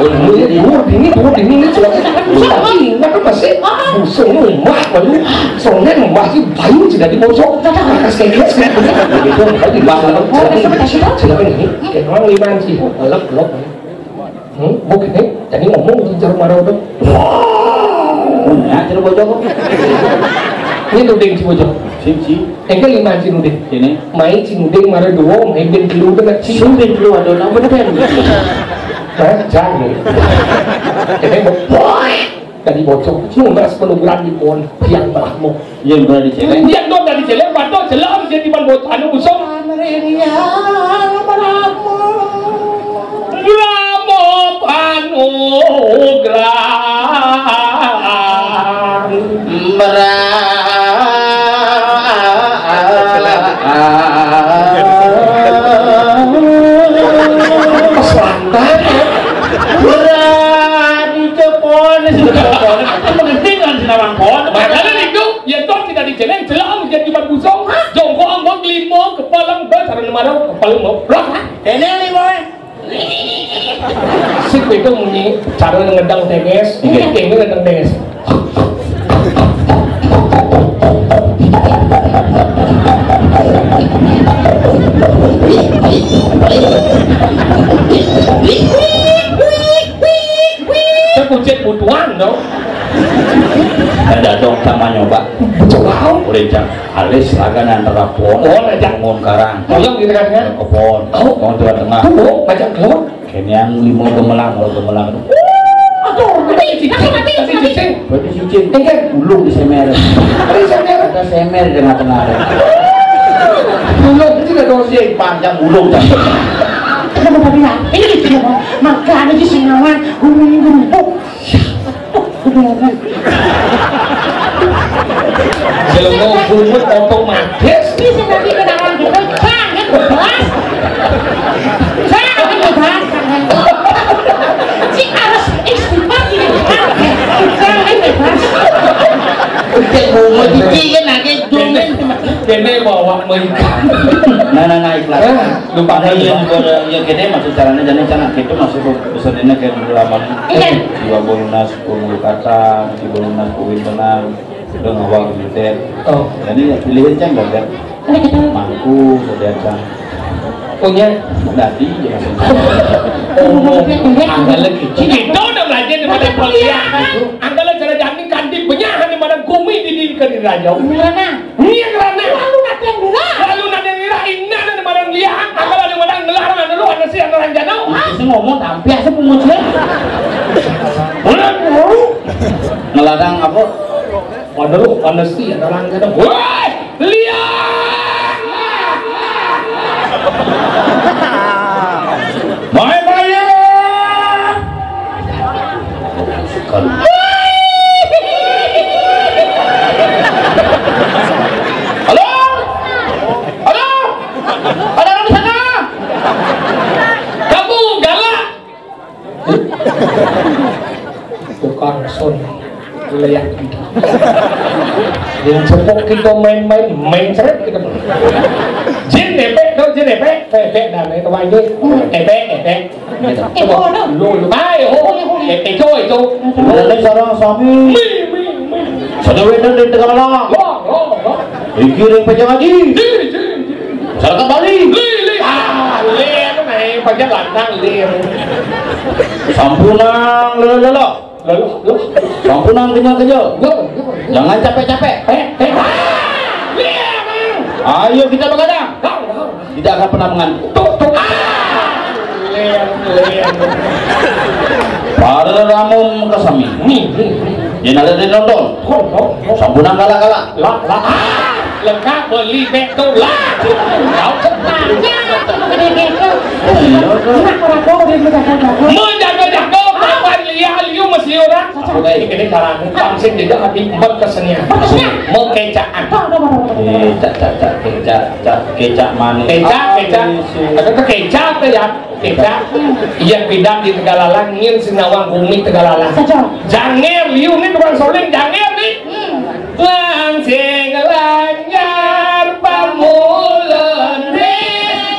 Oh, ini dua dini, dua dini ini celaka. Tapi ingat masih busung rumah, lalu songnya masih bayu tidak dibocor. Kata kata sekali sekali. Begitu, tadi bahas celaka ini. Kayak orang lima sih, lep lep. Hmm, buk ini, jadi ngomong di jarum marau tuh. Wah, punya jarum bocor. Ini tuh ding si bocor. Sing si. Engke lima si nuding. Sini. Mai si nuding marau dua, mai bin telu tuh si. Sing bin telu ada nama bener kan? Hah, jangan. Ini mau, boy. Tadi bocor, cuma penuh berani pon, yang berahmu. Iya, berani celeng. Iya, tuh tadi celeng, batok celeng, jadi ban bocor, anu busung. Yang berahmu. Rama panugrahan. Merah. Merah di cepon, sudah cepon. Penting kan, Mana kepala mau blok. Ini nih, boy. Sik itu munyi cara ngedang teges, ini ngedang teges. Saya kucing butuhan dong. Ada dong sama nyoba. Coba. Udah, Cang. Alis raga antara pohon. Oh, ada, Cang. Pohon karang. Tolong gitu kan, kan? Ke pohon. Oh. Pohon tengah-tengah. Tuh, macam keluar. Kene yang limo gemelang, kalau gemelang. Aduh, nanti, nanti, nanti, nanti. Berarti cincin. Enggak. Ulung di semer. Di semer. Ada semer di tengah-tengah. Ulung itu udah dosi panjang ulung. Kenapa tadi ya? Ini gitu ya, Bang. Makanya sih sing ngawan, guming-gumpuk. Jelema bungut otomatis. Ini sing tadi kenalan gitu, jangan bebas. Jangan bebas, jangan. Sing harus istighfar ini. Jangan bebas. Cek bungut iki kan akeh domen. Dene bawa meikan. Nah, nah, nah, ikhlas. Eh, lupa. Ada yang pada, ya, gini, maksud caranya, jadi, Cang, gitu, maksud pesannya kayak dulu lama nih. Iya. Jiwa bolunas, pemulukatan, jiwa bolunas, kewintenan, udah ngawal gitu. Oh. Jadi, ya, pilihin, Cang, enggak? Ini kita. Mangku, saudara, Cang. Punya. Nanti, ya, maksudnya. Oh, anggal lagi. Sing itu udah belajar di mana kuliah. Anggal cara jamin kanti banyak di mana gumi di diri ke diri raja. Iya, nah. Iya, karena lalu nanti yang dulu. Lalu nanti yang dulu, ingat ada mana dia. Anggal ada mana ngelarang ada lu, ada si, ada ranjana. Itu sih ngomong tapi asal pengucian. Udah, dulu. Ngelarang apa? Waduh, panas sih, ada orang kata, "Woi, lihat!" Main, main! Halo? Halo? Ada orang di sana? Kamu galak? Tukang son leak. Yang cepok kita main-main, main seret kita. Jin epek, tau jin epek? Epek dan itu aja. Epek, epek. Gitu. Eh, coba. Lu, lu. Ah, eh, oh. Eh, eh, coba itu. Dari sarang sami. Mi, mi, mi. Sadewena di Tegalang. Wah, wah, wah. Iki ring Pejang Aji. Ji, ji, ji. Masyarakat Bali. Li, li. Ah, li, apa nih? Pejang lantang, li. Sampunang, lelo, lelo. Lelo, lelo. Sampunang, kenyal, kenyal. Lelo, lelo. Jangan capek-capek. Eh, eh. Ah, li, apa? Ayo kita begadang. Tahu, tahu. Tidak akan pernah mengantuk. Tuh, tuh. Ah, li, li. Para ramu kasami. Ni, ni, ni. Yang ada di nonton. Kok, kok, kok. Sampunang galak-galak. Lah, lah. Ah, lengkap beli bek tu lah. Kau kena. Iya, tu. Nak orang kau dia menjaga-jaga. Menjaga-jaga, kawan liar, liu mesti orang. Oke. Ini, ini karang. Tamsin tidak, tapi empat kesenian. Empat kesenian. Mau kecaan. Tahu, tahu, tahu, tahu. Eh, cak, cak, cak, kecak, cak, kecak manis. Kecak, kecak. Ada tu kecak tu ya. Kecak. Yang bidang di Tegalalang, ngin sing nawang bumi Tegalalang. Saja. Jangir, liu ni tukang soling, jangir ni. Langsing lanjar pamulane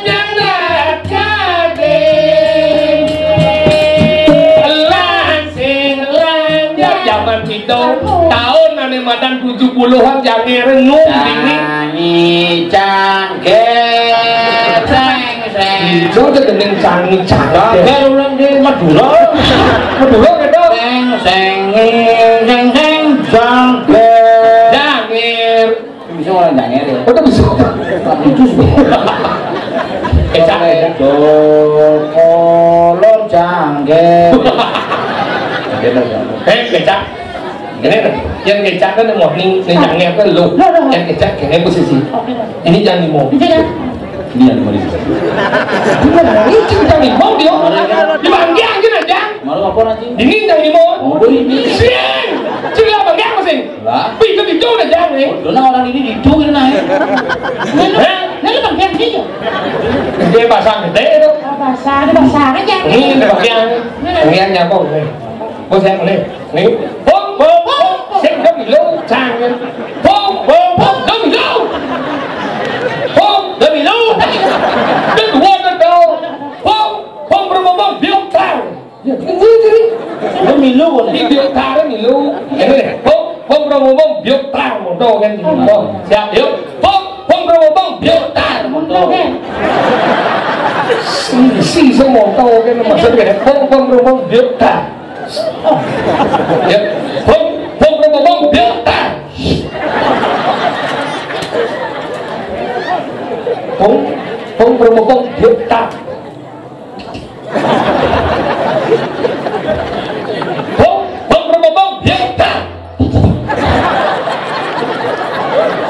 nyerat kading. Langsing lanjar zaman kita, tahun ane madan tujuh puluhan, jangir nu dini. Nyanyi cangkir, seng, seng. Itu aja dening cangkir. Cangkir ulang di Madura. Madura gitu. Seng, seng, seng, seng, cangkir. Cangkir. Bisa orang cangkir ya? Oh, itu bisa. Itu sih. Kecak. Kolor cangkir. Gitu, ya. Eh, kecak. Ini kan, yang kecak kan mau ning, ning jangnya kan lo. Lo, lo, lo. Yang kecak kene posisi. Oke, Mas. Ini jang limo. Iya, ya. Ini jang limo. Iya, ini jang limo dia. Di bangkiang aja, jang. Malu apa nanti? Ini jang limo. Oh, ini. Sing. Sing lah bangkiang apa sing? Lah. Pi, itu di jauh dah jang ni. Oh, dona orang ini di jauh ni, nah. Hah? Ini bangkiang sih. Dia pasang gede itu. Oh, pasang, ini pasang aja. Ini bangkiang. Bangkiang nyambung ni. Bos yang ni. Ni, bom, bom, bom, sing demi lu, jangan. Bom, bom, bom, demi lu. Bom, demi lu. Sing moto kene maksud kene. Pung, pung, pung, pung, biuk, tar. Ya. Pung, pung, pung, pung, pung, biuk, tar. Pung, pung, pung, pung, pung, biuk, tar. Pung, pung, pung, pung, pung, biuk, tar.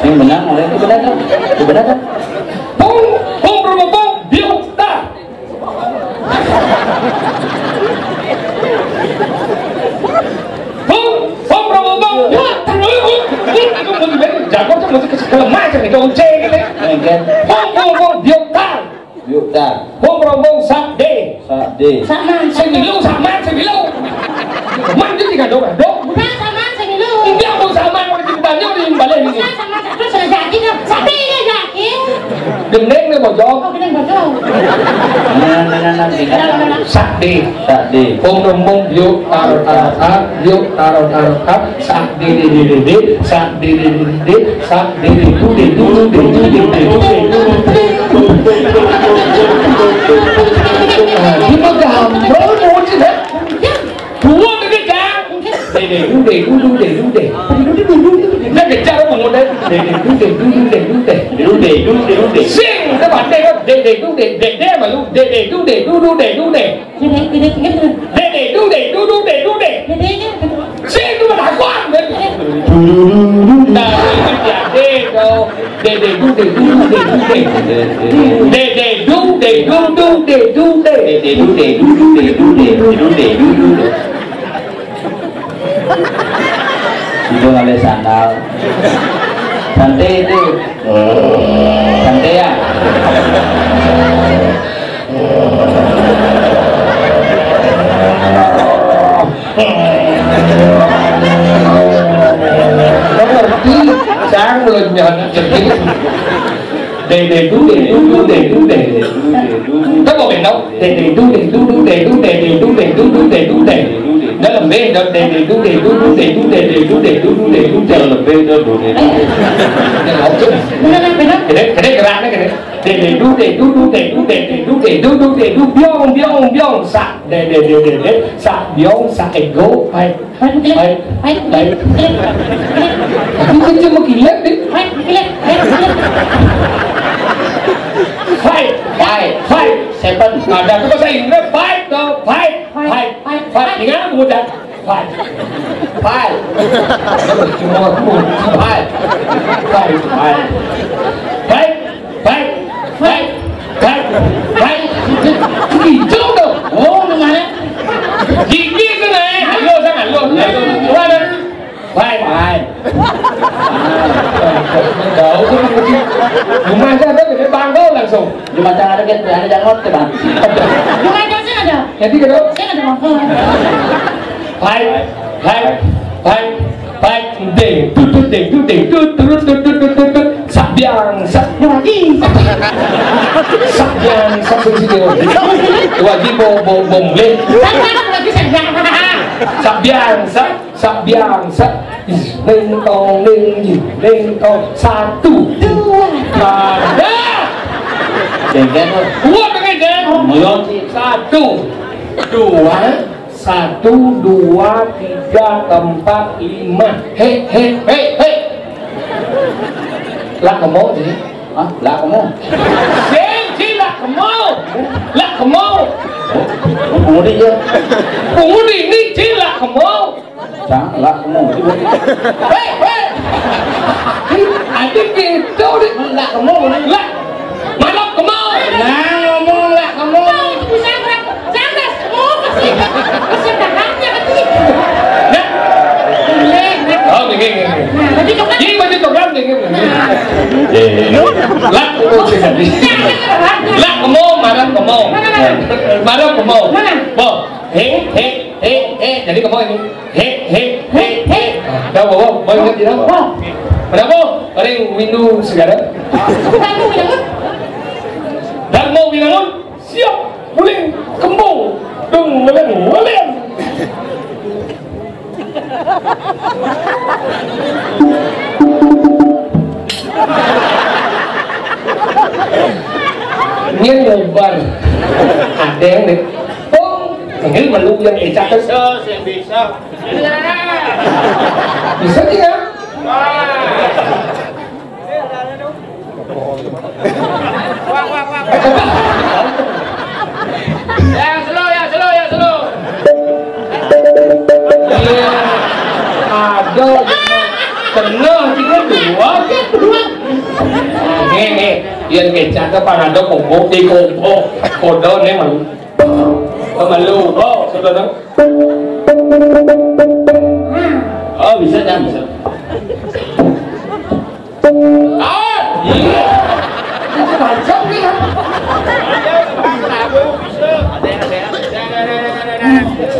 Yang benar, mulai itu benar kan? Itu benar kan? Pung, pung, pung, pung, pung, biuk, tar. Bung, bung, bung, bung, bung. Ya, terus, uh, uh, uh, itu musik band jago tuh, musik segala macam itu, onceng gitu. Onceng. Bung, bung, bung, biotar. Biotar. Bung, bung, bung, sakde. Sakde. Saman. Sing milu, saman, sing milu. Man itu tiga dong, dong. Bukan saman, sing milu. Enggak, bung, saman, orang ceritanya udah yang balik ini. Bukan saman, satu sudah jadi kan. Sakde ya, jadi. Gending nih, bojong. Oh, gending bojong. Nah, nah, nah, nah, nah. Sakde. Sakde. Om rembong, yuk, taro, taro, tar, yuk, taro, taro, tar, sakde, de, de, de, de, sakde, de, de, de, de, sakde, de, du, de, du, du, de, du, de, de, du, de, du, du. Nah, ini mah gampang, mau sih, dah. Dua, tiga, jang. Dede dude, dudu de, dude. Dia kejar apa model? Dede dude, dudu de, dude. Dude, dude, dude. Sing, dia pandai kan? Dede dude, dede malu. Dede dude, dudu de, dude. Dede, dede, dede. Dede dude, dudu de, dude. Dede, dede. Sing, itu mah laguan. Dudu, dudu, dudu. Nah, itu dia, dede, tuh. Dede du de du du de du de. Dede du de du du de du de. Dede du de du du de du de du de du de. Itu nggak ada sandal. Santai itu. Santai ya. Ngerti, sang lo nyana jadi. Dede du de du du de du de. Kamu mau kenal? Dede du de du du de du de de du de du du de du de. Dalam beda dede du de du du de du de de du de du du de du de. Dalam beda du de du de. Kene, kene geraknya kene. Dede du de du du de du de de du de du du de du, biong, biong, biong, sa. Dede, dede, dede, sa, biong, sa, ego, fight. Fight, fight, fight, fight, fight. Aku kerja mau kilat deh. Fight, kilat, fight, kilat. Fight, fight, fight. Seven. Ada aku bahasa Inggris, fight, no, fight, fight, fight, fight. Ingat aku udah. Fight. Fight. Cuma aku. Fight. Fight. Fight. Fight. Fight. Fight. Fight. Fight. Hijau tu. Oh, di mana? Gigi tu naik. Halus, halus, halus. Mana? Fight. Fight. Tahu tu macam rumah saya tu kena banggol langsung. Rumah saya ada kan, ada jangot tu, Bang. Rumah saya ada. Jadi, kenapa? Saya ada banggol. Fight, fight, fight, fight, ding, tu, tu, ding, tu, ding, tu, tu, tu, tu, tu, tu, tu. Sabiang, sa-, Lagi. Sabiang, sa-, sini, sini. Wajib bo, bo, bo, boleh. Saya lagi saya. Sabiang, sa-, sabiang, sa-, is, ning, tong, ning, ning, tong. Satu. Dua. Ada. Dengkan tu. Dua dengan dia. Melon. Satu. Dua. Satu, dua, tiga, empat, lima. Hei, hei, hei, hei. Lah kamu sih? Hah? Lah kamu? Sing, sing, lah kamu. Lah kamu. Oh, pengemudi ya. Pengemudi ini sing, lah kamu. Cang, lah kamu. Hei, hei. Adik gitu, dik. Lah kamu, lah. Malam kemau. Nah, ngomong lah, ngomong. Bisa berapa? Jangan, oh, kasih, kasih tangannya, kasih. Ya. Boleh, nah. Oh, gini, gini, gini. Nah, berarti kan. Jadi, berarti program, gini, gini. Nah. Eh, lah, oh, sih, tadi. Nah, nah, nah, nah. Lah, kemau, malam kemau. Mana, mana? Malam kemau. Mana? Bo. Hei, hei, hei, hei. Jadi kemau ini. Hei, hei, hei, hei. Dah, bawa, bawa ingat dia. Kenapa? Paling windu segala. Darmo Winangun, siap, muling, kembung, dung, meleng, meleng. Ini lebar. Ada yang nih. Pung, ini melu yang kecap kan? Bisa, sing bisa. Bisa tidak? Yang slow, yang slow, yang slow. Iya. Ada, cenah, tiga, dua, tiga, dua. Nih, nih, yang kecap ke parado kumpul, di kumpul. Kodo nih, malu. Malu, oh, saudara. Oh, bisa, kan, bisa. Ah, iya. Macam ni, kan?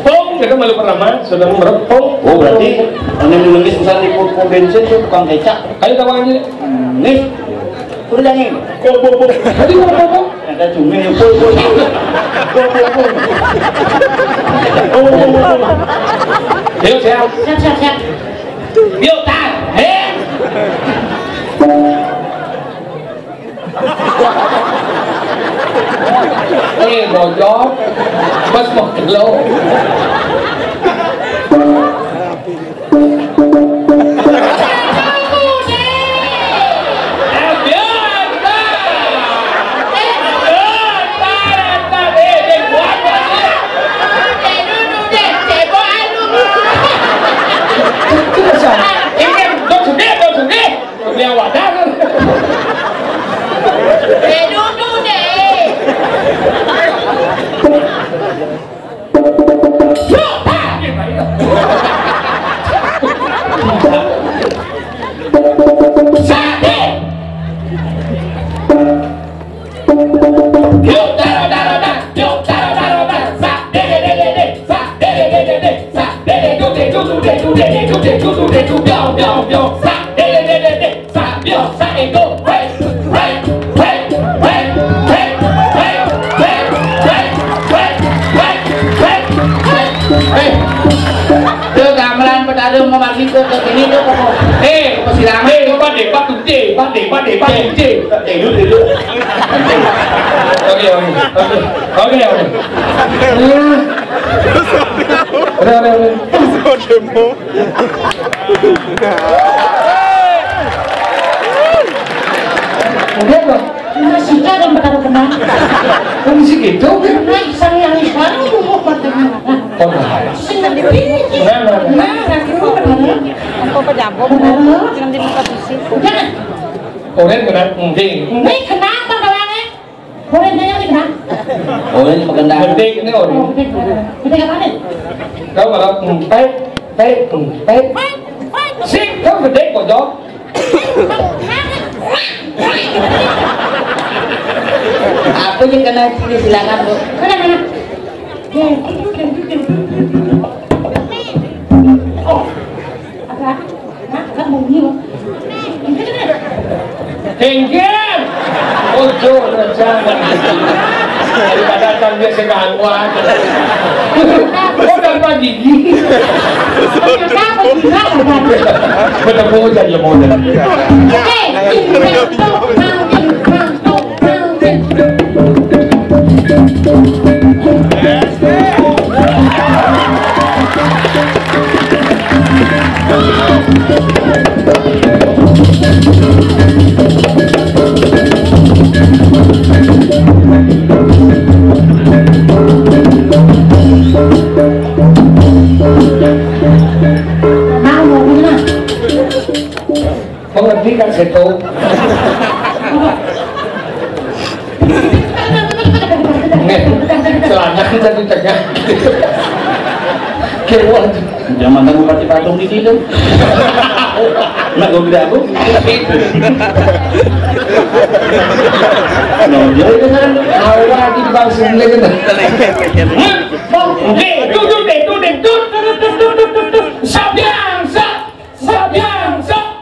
Pung, kita malu pertama, sudah merepung. Oh, berarti ini nulis pesan di pom bensin tu tukang kecap. Ayo, kawan aja. Nih, udah jangan. Pung, pung, pung. Tadi pung, pung, pung. Ada cumi, pung, pung, pung. Pung, pung, pung. Pung, pung, pung, pung. Yuk, siap. Siap, siap, siap. Yuk, tar. Hei. Eh, bojok. Pas mau kelo. Eh, tu gamelan petara mau bagi ke, ke sini tu, kok. Eh, persilangan. Eh, pade, pade, pade, pade, pade. Duduk, duduk. Oke, oke, oke. Oke, oke. Udah, udah, udah. Udah, Bang. Masih ada yang bakal kena. Kondisi gitu, kan? Nah, sang yang baru mau bertemu. Oh, nah. Sing lebih. Nah, nah. Nah, aku benar. Aku pejabat. Benar. Jangan dibuka sisi. Jangan. Orang kena, enggak. Ini kenapa, Bang? Boleh nanya lagi, Bang? Oh, ini pegendang. Gede ini, oh. Oh, gede. Gede apa nih? Kau kalau empet, empet, empet. Sing, kau gede, kocok. Apa yang kena sini, silakan, Bu. Mana, mana? Oh, apa? Nah, kan mau nyium. Kengken! Ojo, jangan. Daripada datang dia segangguan. Oh, dari pagi. Ternyata aku juga ada. Bener, mau jadi model. Oke, ini untuk mountain, mountain, mountain. Mengerti kan seto? Nggih, celana kita di tengah. Kewan. Zaman aku pati patung di situ. Nak gue gede aku. No, dia itu kan. Awal di bangsa ini kan. Oke, tuh, tuh, deh, tuh, deh, tuh, tuh, tuh, tuh, tuh, tuh, tuh. Sabian, sa-, sabian, sa-,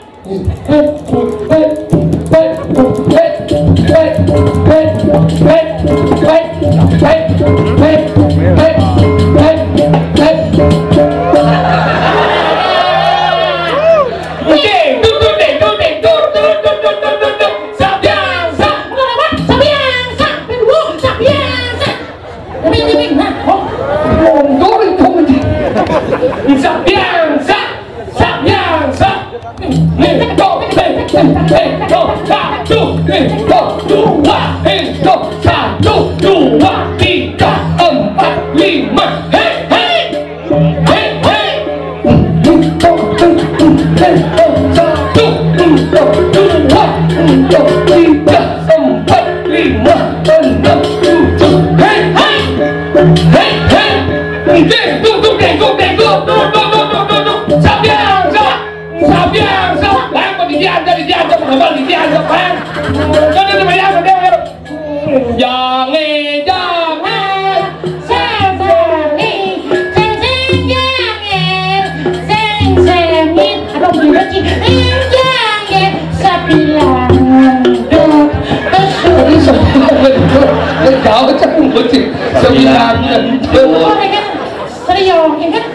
Hidup satu, hidup dua, hidup satu, dua, tiga, empat, lima. Hei, hei. Hei, hei. Hidup satu, hidup dua, hidup tiga, empat, lima, enam, tujuh. Hei, hei. Hei, hei. Ding, duk, duk, ding, duk, ding, duk, duk, duk, duk, duk, duk, duk. Siap, siap. Siap, siap. Lain, di dia aja, di dia aja, Bang. Di dia aja, Bang. Jangan, jangan, jangan. Jangan, jangan. Sing, sing, sing, sing, jangan. Sing, sing, sing. Aduh, bener sih. Sing, jangan. Sabilangan. Duh. Terus, terus. Jauh, jauh, jauh. Sabilangan. Sabilangan. Sriyong, ya kan?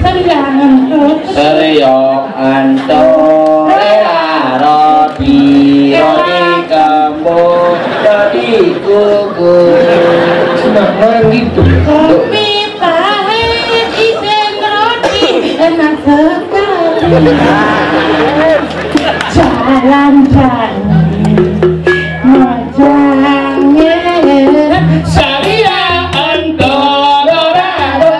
Sriyong, Anto. Sriyong, Anto, Rea, Rodi, Rodi Kembo, Rodi Kuku. Semangat gitu. Kopi pahit, isin roti, enak sekali. Jalan-jalan. Saria antara rado.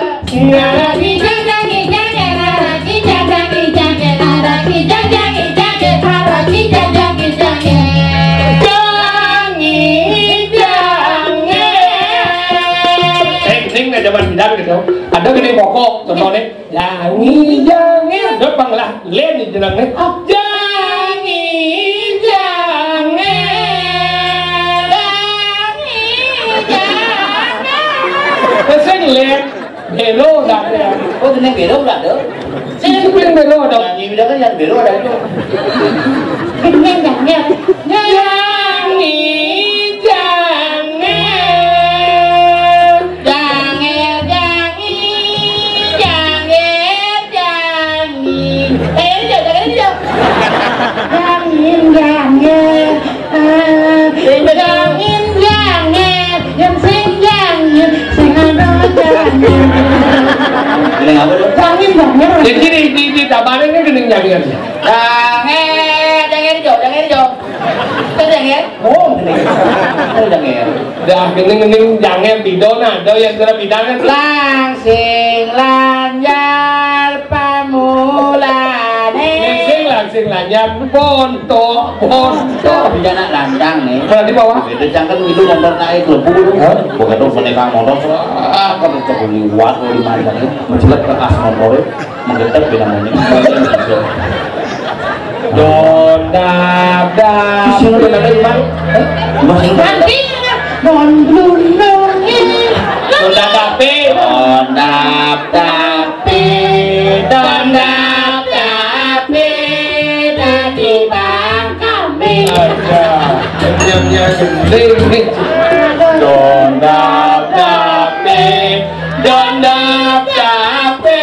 Eh, sing ada zaman bidan gitu. Ada gini pokok, contohnya. Jangi, jangi. Dot panglah, len di jenengnya. Jangi, jangi. Jangi, jangi. Sing len, belo dah ya. Oh, jeneng belo dah tuh. Sing sing len belo dah. Jangi udah kan yang belo dah itu. Jangi, jangi. Jangi, jangi. Jangir, jangir, jangir, jangir. Eh, ini dia, jangir dia. Jangir, jangir. Ah, jangir, jangir. Yang sing jangir, sing ada jangir. Ini apa tuh? Jangir, jangir. Jadi di, di, di tabanan ini gini jangir. Jangir, jangir hijau, jangir hijau. Itu jangir. Oh, ini. Itu jangir. Dah, gini-gini jangir, bidon ada yang kena bidangan. Langsing lanjar pamulane. Langsing, langsing lanjar, bonto, bonto. Tapi anak landang nih. Berarti bawah. Itu cangkem itu motor naik lebu tuh. Hah? Bukan tuh menekan motor, ah, kalau cek liwat, kalau di mana, mencelat ke kas motor. Menggetar beda monyet. Dondap dap. Sing bener, Bang. Hah? Mas, sing bener. Nanti, Don Blunungi. Dondap dape. Dondap dape. Dondap dape. Dari Bang Kami. Ada. Kenyangnya gending nih. Dondap dape. Dondap dape.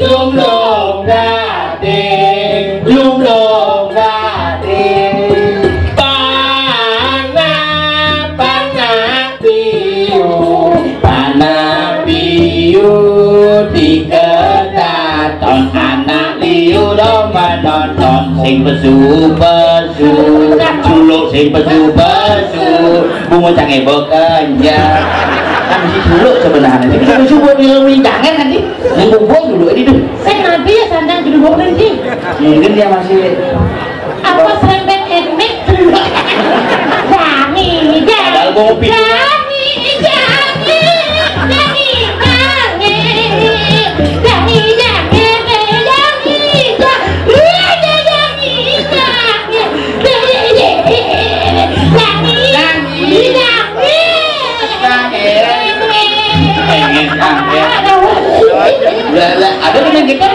Lumlong gade, lumlong gade. Panah, panah piu, panah piu diketaton anak liu do menonton sing pesu-pesu, culuk sing pesu-pesu, bungo cange bekenjang. Kan si culuk sebenarnya, si pesu-pesu buat ngilu minjangan kan sih? Yang kumpul dulu ini tuh. Saya nanti ya sandang di rumah nanti. Mungkin dia masih apa serempet etnik. Dani, Dani. Padahal mau ngopi. Dani, Dani, Dani, Dani. Dani, Dani, Dani, Dani. Iya, iya, Dani, Dani. Dani, Dani, Dani. Dani. Pengen angker. Lah, lah, ada kan yang gitu?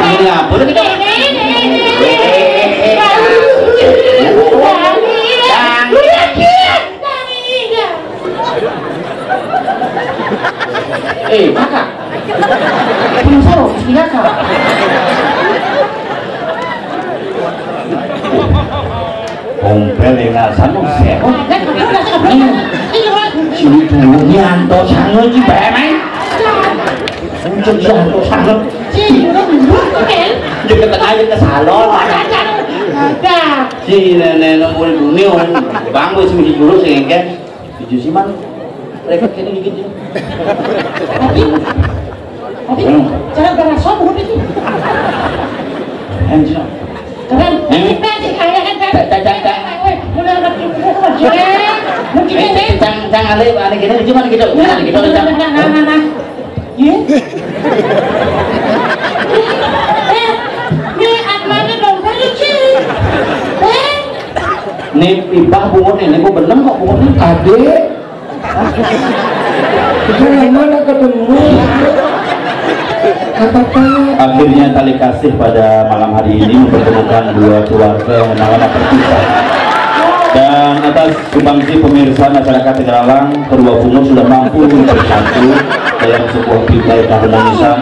Ini apa lagi, Dok? Eh, kakak. Belum sahur, iya, kak. Ompel yang ngasano sewa. Sini dulu, nyanto sano iki, Mbak, Mas. Ucuk nyanto sano. Deket aja ke salon. Ada. Si nenek nemu dunia orang bangku sih mesti dulu sih kan. Biju sih man. Mereka kini gigit. Tapi, tapi cara berasa bukan itu. Anjir. Keren. Ini pensi kaya kan kan. Cak, cak, cak. Weh, mulai lagi. Mungkin Eh, ini. Cang, cang ale, ane gini, gimana gitu? Gimana gitu, Cang? Nah, nah, nah, nah. Ye? Eh, ini Akmana dong, kan lucu. Eh? Ini pipah bungut ini, kok bener kok bungut ini? Ade. Itu yang mana ketemu? Katakan. Akhirnya tali kasih pada malam hari ini mempertemukan dua keluarga yang lama terpisah. Dan atas sumbangsi pemirsa masyarakat Tegaralang, kedua bungut sudah mampu bersatu dalam sebuah bingkai keharmonisan.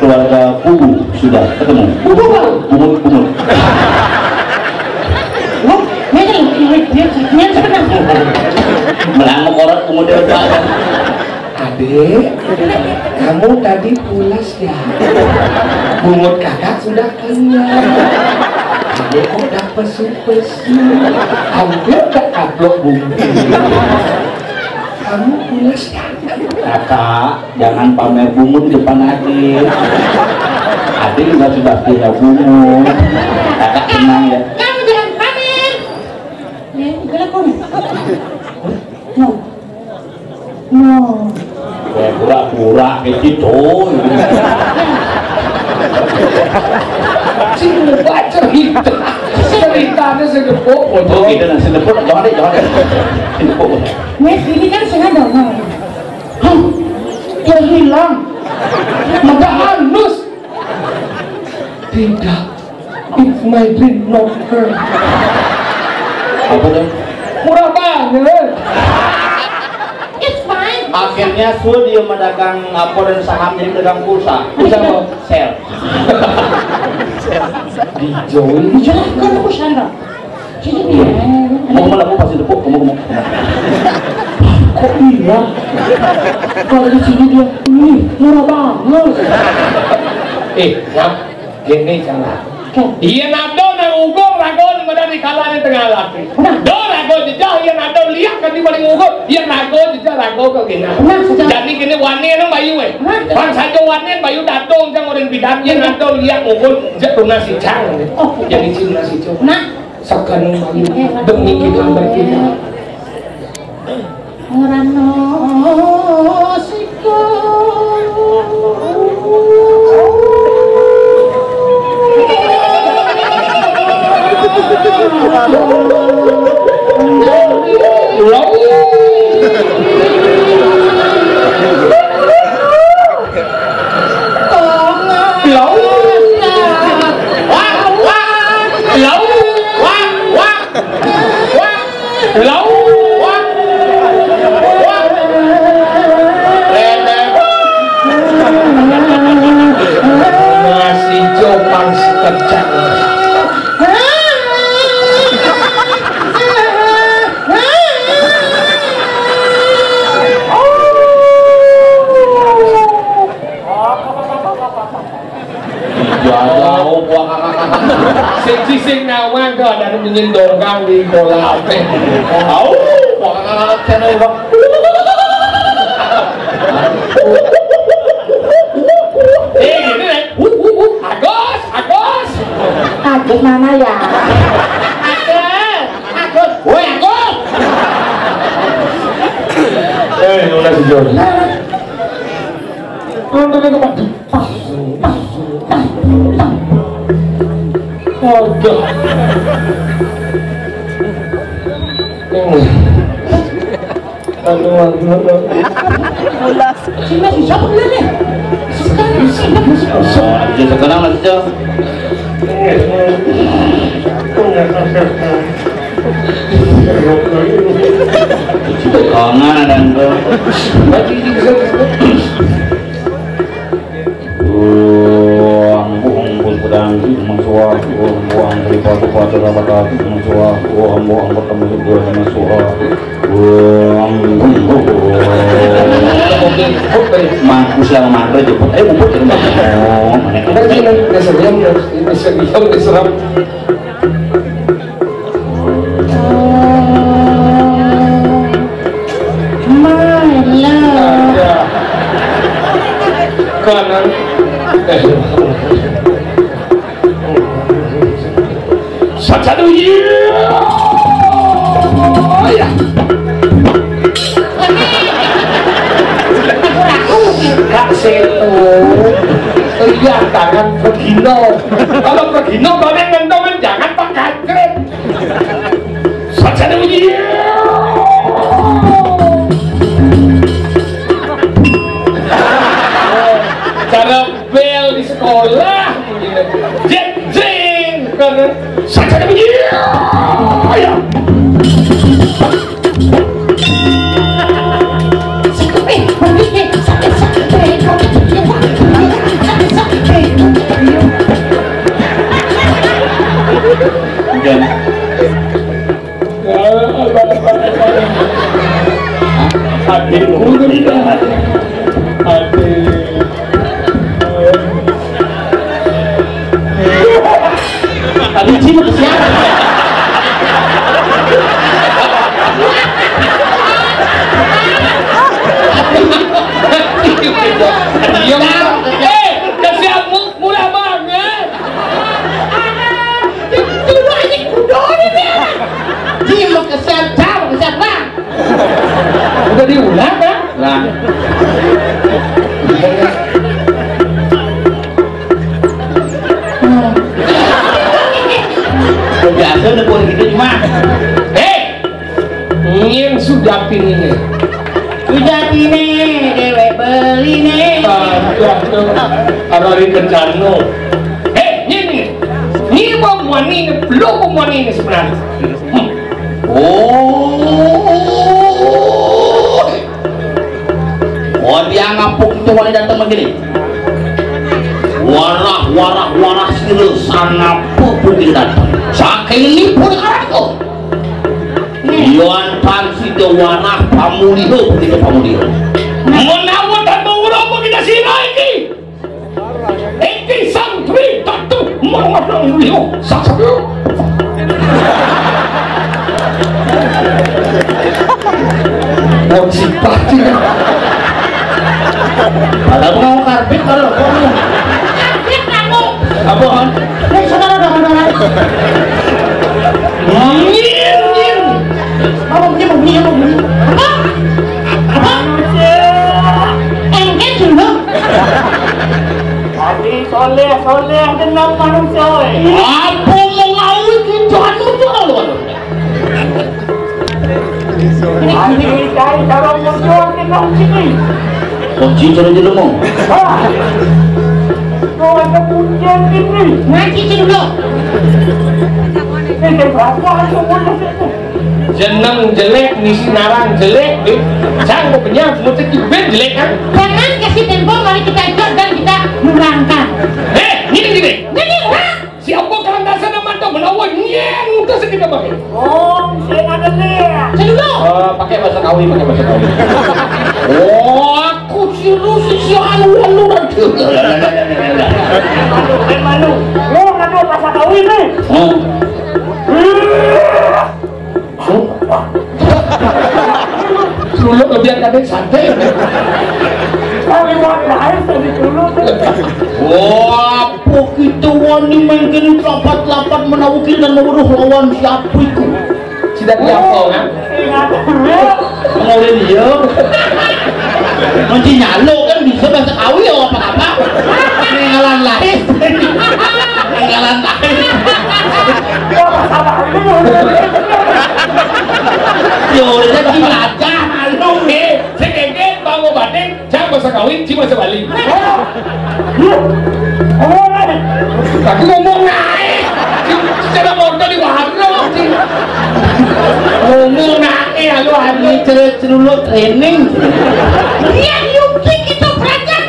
Keluarga Kubu sudah ketemu. Kubu, Kubu. Bungut, bungut. Wah, ini, ini, ini, ini sebenarnya. Melangkuk orang bungut dia, Pak. Adek, kamu tadi pulas ya? Bungut kakak sudah kenyang. Kamu kok dah pesu-pesu? Hampir tak kaplok bungut. Kamu pulas ya? Kakak, jangan pamer bungut di depan adek. Adek juga sudah punya bungut. Kakak tenang ya. Kamu jangan pamer. Ya, udah lah, Kong. No. No. Ya, pura-pura kayak gitu. Sing lupa cerita. Ceritanya sing depok, Oh, bocor. Kita nasi depok, jangan deh, jangan deh. Sing depok. Wes, ini kan sengaja dong. Hah? Dia hilang. Maka anus. Tidak. It's my dream, not her. Apa tuh? Murah banget. It's fine. Akhirnya Sul dia mah dagang apa dan saham, jadi dagang pulsa. Pulsa apa? Sel. Dijauhin. Dijauhin kan aku Sandra. Jadi dia. Mau malah mau pasti depok, kamu mau. Kok iya? Kalau di sini dia, nih, murah banget. Eh, Nyam, gini cara. Iya, nado nang ugung rago di mana di kala di tengah laki. Nah. Do rago jejah, iya, nado liak kan di paling ugung, iya, rago jejah, rago ke gini. Nah, sejak Jadi gini, wani nang bayu, eh. Nah. Bang saja wani bayu datang, jangan orang bidan, iya, nado liak ugung, jek tunas si cang. Oh. Jadi si tunas si cang. Nah. Sekarang bayu, demi kita bertiga. Ora no siko. Lau. Wah, wah. Lau. Wah, wah. Wah. Lau. Wah. Wah. Ledek. Masih copang sekejap. Jauh, buah kakak-kakak. Sing sing nawang ke ada nunyin dongkang di kolam. Au, buah kakak-kakak channel, Bang. Eh, gini, eh. Agus, Agus. Agus mana ya? Agus, Agus. Woi, Agus. Eh, udah sejauh. Turun, turun, turun. Waduh. Aduh, aduh, aduh. Sini, siapa bener nih? Sekarang, sini, sini. Aja sekarang, aja. Kangen ada tuh. Buang, buang, buang, pedang, buang, suar, buang, buang, daripada Wacana kata suwa, wa ambo angkat kamu suwa hana suwa. Wa ambo. Oke, oke. Mangku siang mangga jemput. Eh, jemput ke rumah. Oh, mana? Ini serius, ini serius, ini serem. Kanan. Eh. Sacadu, iya. Iya. Kak Seto, lihat tangan Regino. Kalau Regino banyak ngendong, jangan pakai krim. Sacadu, iya. Cara bel di sekolah. Jeng, jeng. Karena saya jadi begini. Ya. Hujan. Hati. Hati. Tadi Cina ke siapa? Iya, Bang. Eh, ke siapa? Murah banget. Itu aja kudorin ya. Cina ke siapa? Ke siapa? Udah diulang kan? Nah. Biasa udah boleh gitu cuma. Hei, nyén sujatiné. Sujatiné déwék beliné. Aduh, aduh. Arari kencang no. Hei, nyén, nyén. Nyén pemuani, lo pemuani sebenarnya. Hmm. Oh. Oh, dia ngapuk itu wali datang begini. Warah, warah, warah sira sangapuk itu datang. Saking ini pun aku. Yoan tan sida warah pamuliha begitu pamuliha. Menawa tanpa urapa kita sira iki. Iki santri tatu mawon liya sasana. Wong sipati. Padahal mau karbit kalau kok. Karbit kamu. Apa, Han? Nek saudara, saudara. Nyir, nyir. Apa bunyi, apa bunyi, apa bunyi? Apa? Apa? Engke dulu. Ati soleh, soleh genep manusia, wé. Apa mau ngawin kita anu tuh, anu, anu? Ati cari cara muncul genep sini. Kunci cara jelema. Ah. Tuh ada kuncian sini. Ngaji dulu. Ini berapa aku muncul itu? Jeneng jelek, ngisi narang jelek, deh. Sanggup punya musik ben jelek kan? Jangan kasih tempo, mari kita ikut dan kita menangkan. Eh, gini, gini. Gini, wah. Siapa kalau dasar nama tuh menawa nyeng udah segitu pakai. Oh, saya ada nih. Saya dulu. Eh, pakai bahasa Kawi, pakai bahasa Kawi. Oh, aku siru sisi anu anu. Malu. Lo ngadu bahasa Kawi nih. Oh. Luluk lebih ada santai. Kami buat lain tadi dulu. Wah, apa kita wani main kene lapat-lapat menawuki dan meweruh lawan siapa itu? Tidak diapa kan? Ngawin iya. Kunci nyalo kan bisa bahasa Kawi ya apa-apa. Ketinggalan lahir. Ketinggalan lahir. Ya udah jadi raja malu. Eh, sedikit bangun batin, jangan bahasa Kawi, cuma bahasa Bali. Tapi ngomong naik. Secara motor di warung. Ngomong naik, halo, halo. Ini cerut-ceruluk training. Yang yuki kita belajar.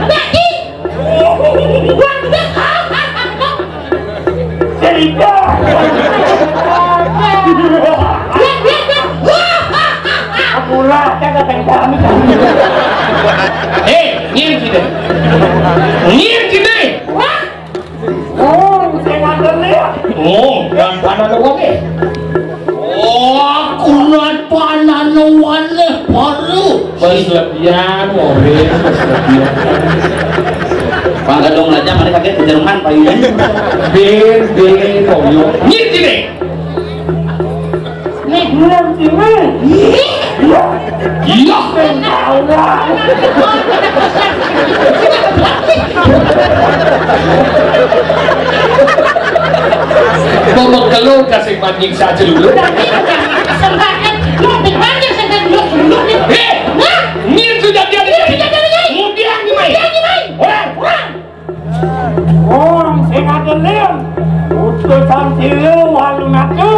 Bagi. Warga. Murah, kan datang kami. Eh, ngin kita. Ngin kita. Oh, saya nganter dia. Oh, dan panah lu apa? Oh, aku nak panah lu apa? Perlu. Perlebihan, mobil, perlebihan. Bang Gadong aja, mana kakek ke Jerman, Pak Yuyun? Bin, bin, mobil. Ngin kita. Nih, ngin kita. Iya. Iya. Bawa keluar kasih banding saja dulu. Sembarangan, lu ambil banding saya dulu, dulu nih. Eh, nah, ini sudah dia, dia, dia, dia, dia. Kemudian gimana? Kemudian gimana? Orang, orang. Wong sing adelim, utusan siu walu ngaku.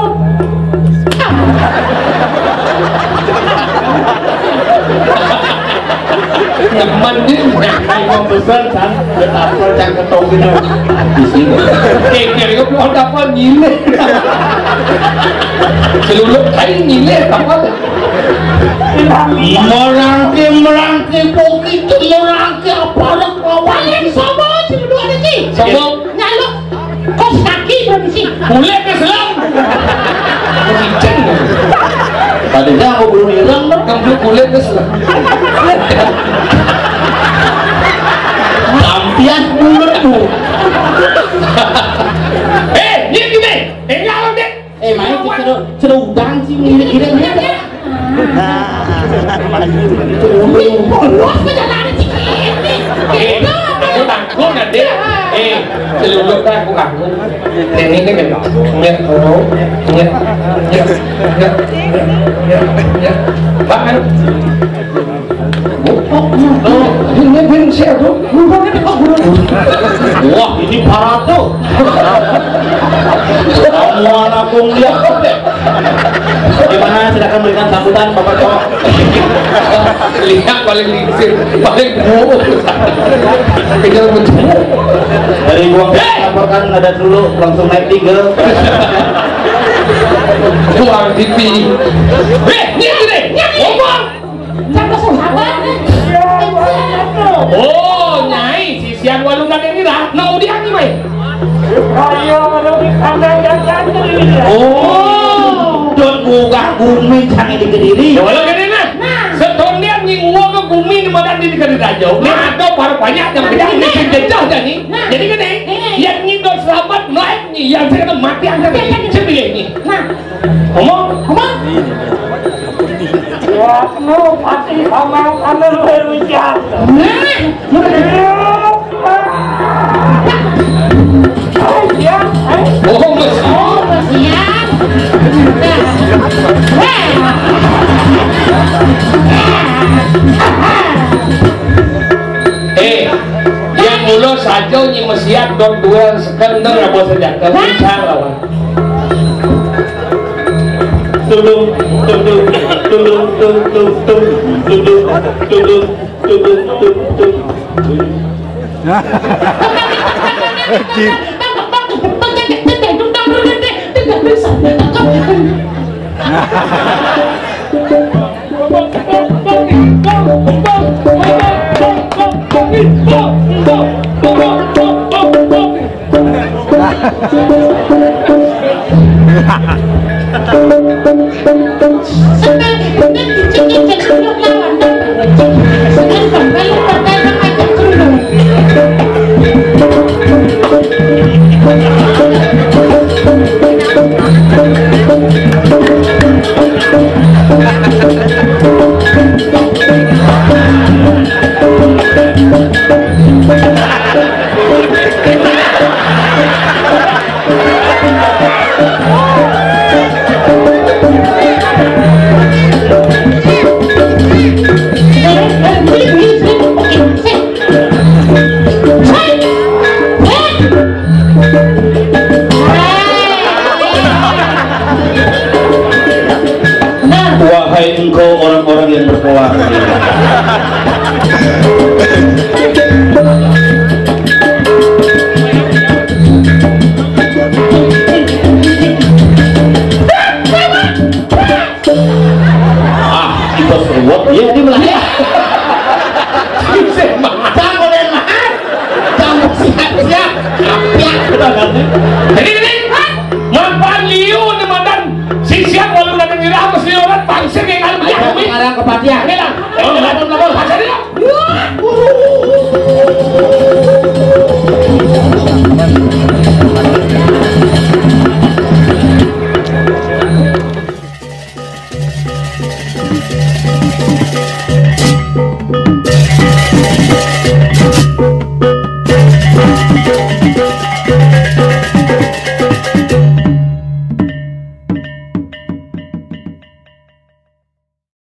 Temen ini mau besar kan, apa cang ketong gitu. Di sini. Kekir itu mau dapat nyilih. Seluruh kain nyilih apa? Merangke, merangke, begitu merangke, apa ada kawan yang sama, seluruh ada sih. Sama. Nyaluk kos kaki berapa sih? Boleh ke selang? Kucing. Tadinya aku belum hilang, kan? Kamu boleh ke selang. Lampian bulat tuh. Eh, dia gini. Eh, nggak, dia. Eh, main ke seru, seru udang sih, ngirit-ngirit. Wih, polos aja lari sih. Eh, aku tanggung nanti. Eh, celuluk kan aku tanggung. Ini, ini kan. Enggak, oh, enggak, enggak, enggak, enggak, enggak. Bahkan. Oh, ini, ini, ini siapa? Wah, ini parah tuh. Kamu anak kong lihat. Bagaimana? Silakan berikan sambutan, Bapak Cowok. Lihat paling lincir, paling buruk. Tinggal menjenguk. Dari gua laporkan ada dulu langsung naik tiga. Buang pipi. Eh, ini, ini, ngomong. Siapa sahabat? Oh, Nyai, sisian walu nang ini lah. Nang udian ni, mai. Ayo, kalau di kandang dan santri ini. Oh, don gugah gumi jangan di Kediri. Ya, walau gini nah. Nah. Setondian ni gua ke gumi ni madan di Kediri aja. Nah, ada para banyak yang beda ni jejah dah ni. Nah. Jadi gini, yang ni don selamat, naik ni, yang saya kata mati angkat ni. Saya pilih ni. Nah. Ngomong, ngomong. Ya, lu pasti sama kanan berbicara. Nah. Oh, masih. Oh, masih ya. Eh, yang mula saja ni mesti ada dua sekender apa senjata. Bisa lawan. Tudung, tudung, tudung, tudung, tudung, tudung, tudung, tudung, tudung, tudung. Iya, di belah ya. Sing mahal. Cang modél mahal. Cang siap-siap. Apiak. Jadi ini manfaat liu di madan sisian walau nanti ngira mesti orang pangsit yang kalau ya. Ada kepatihan. Ini lah. Oh, ada belakang.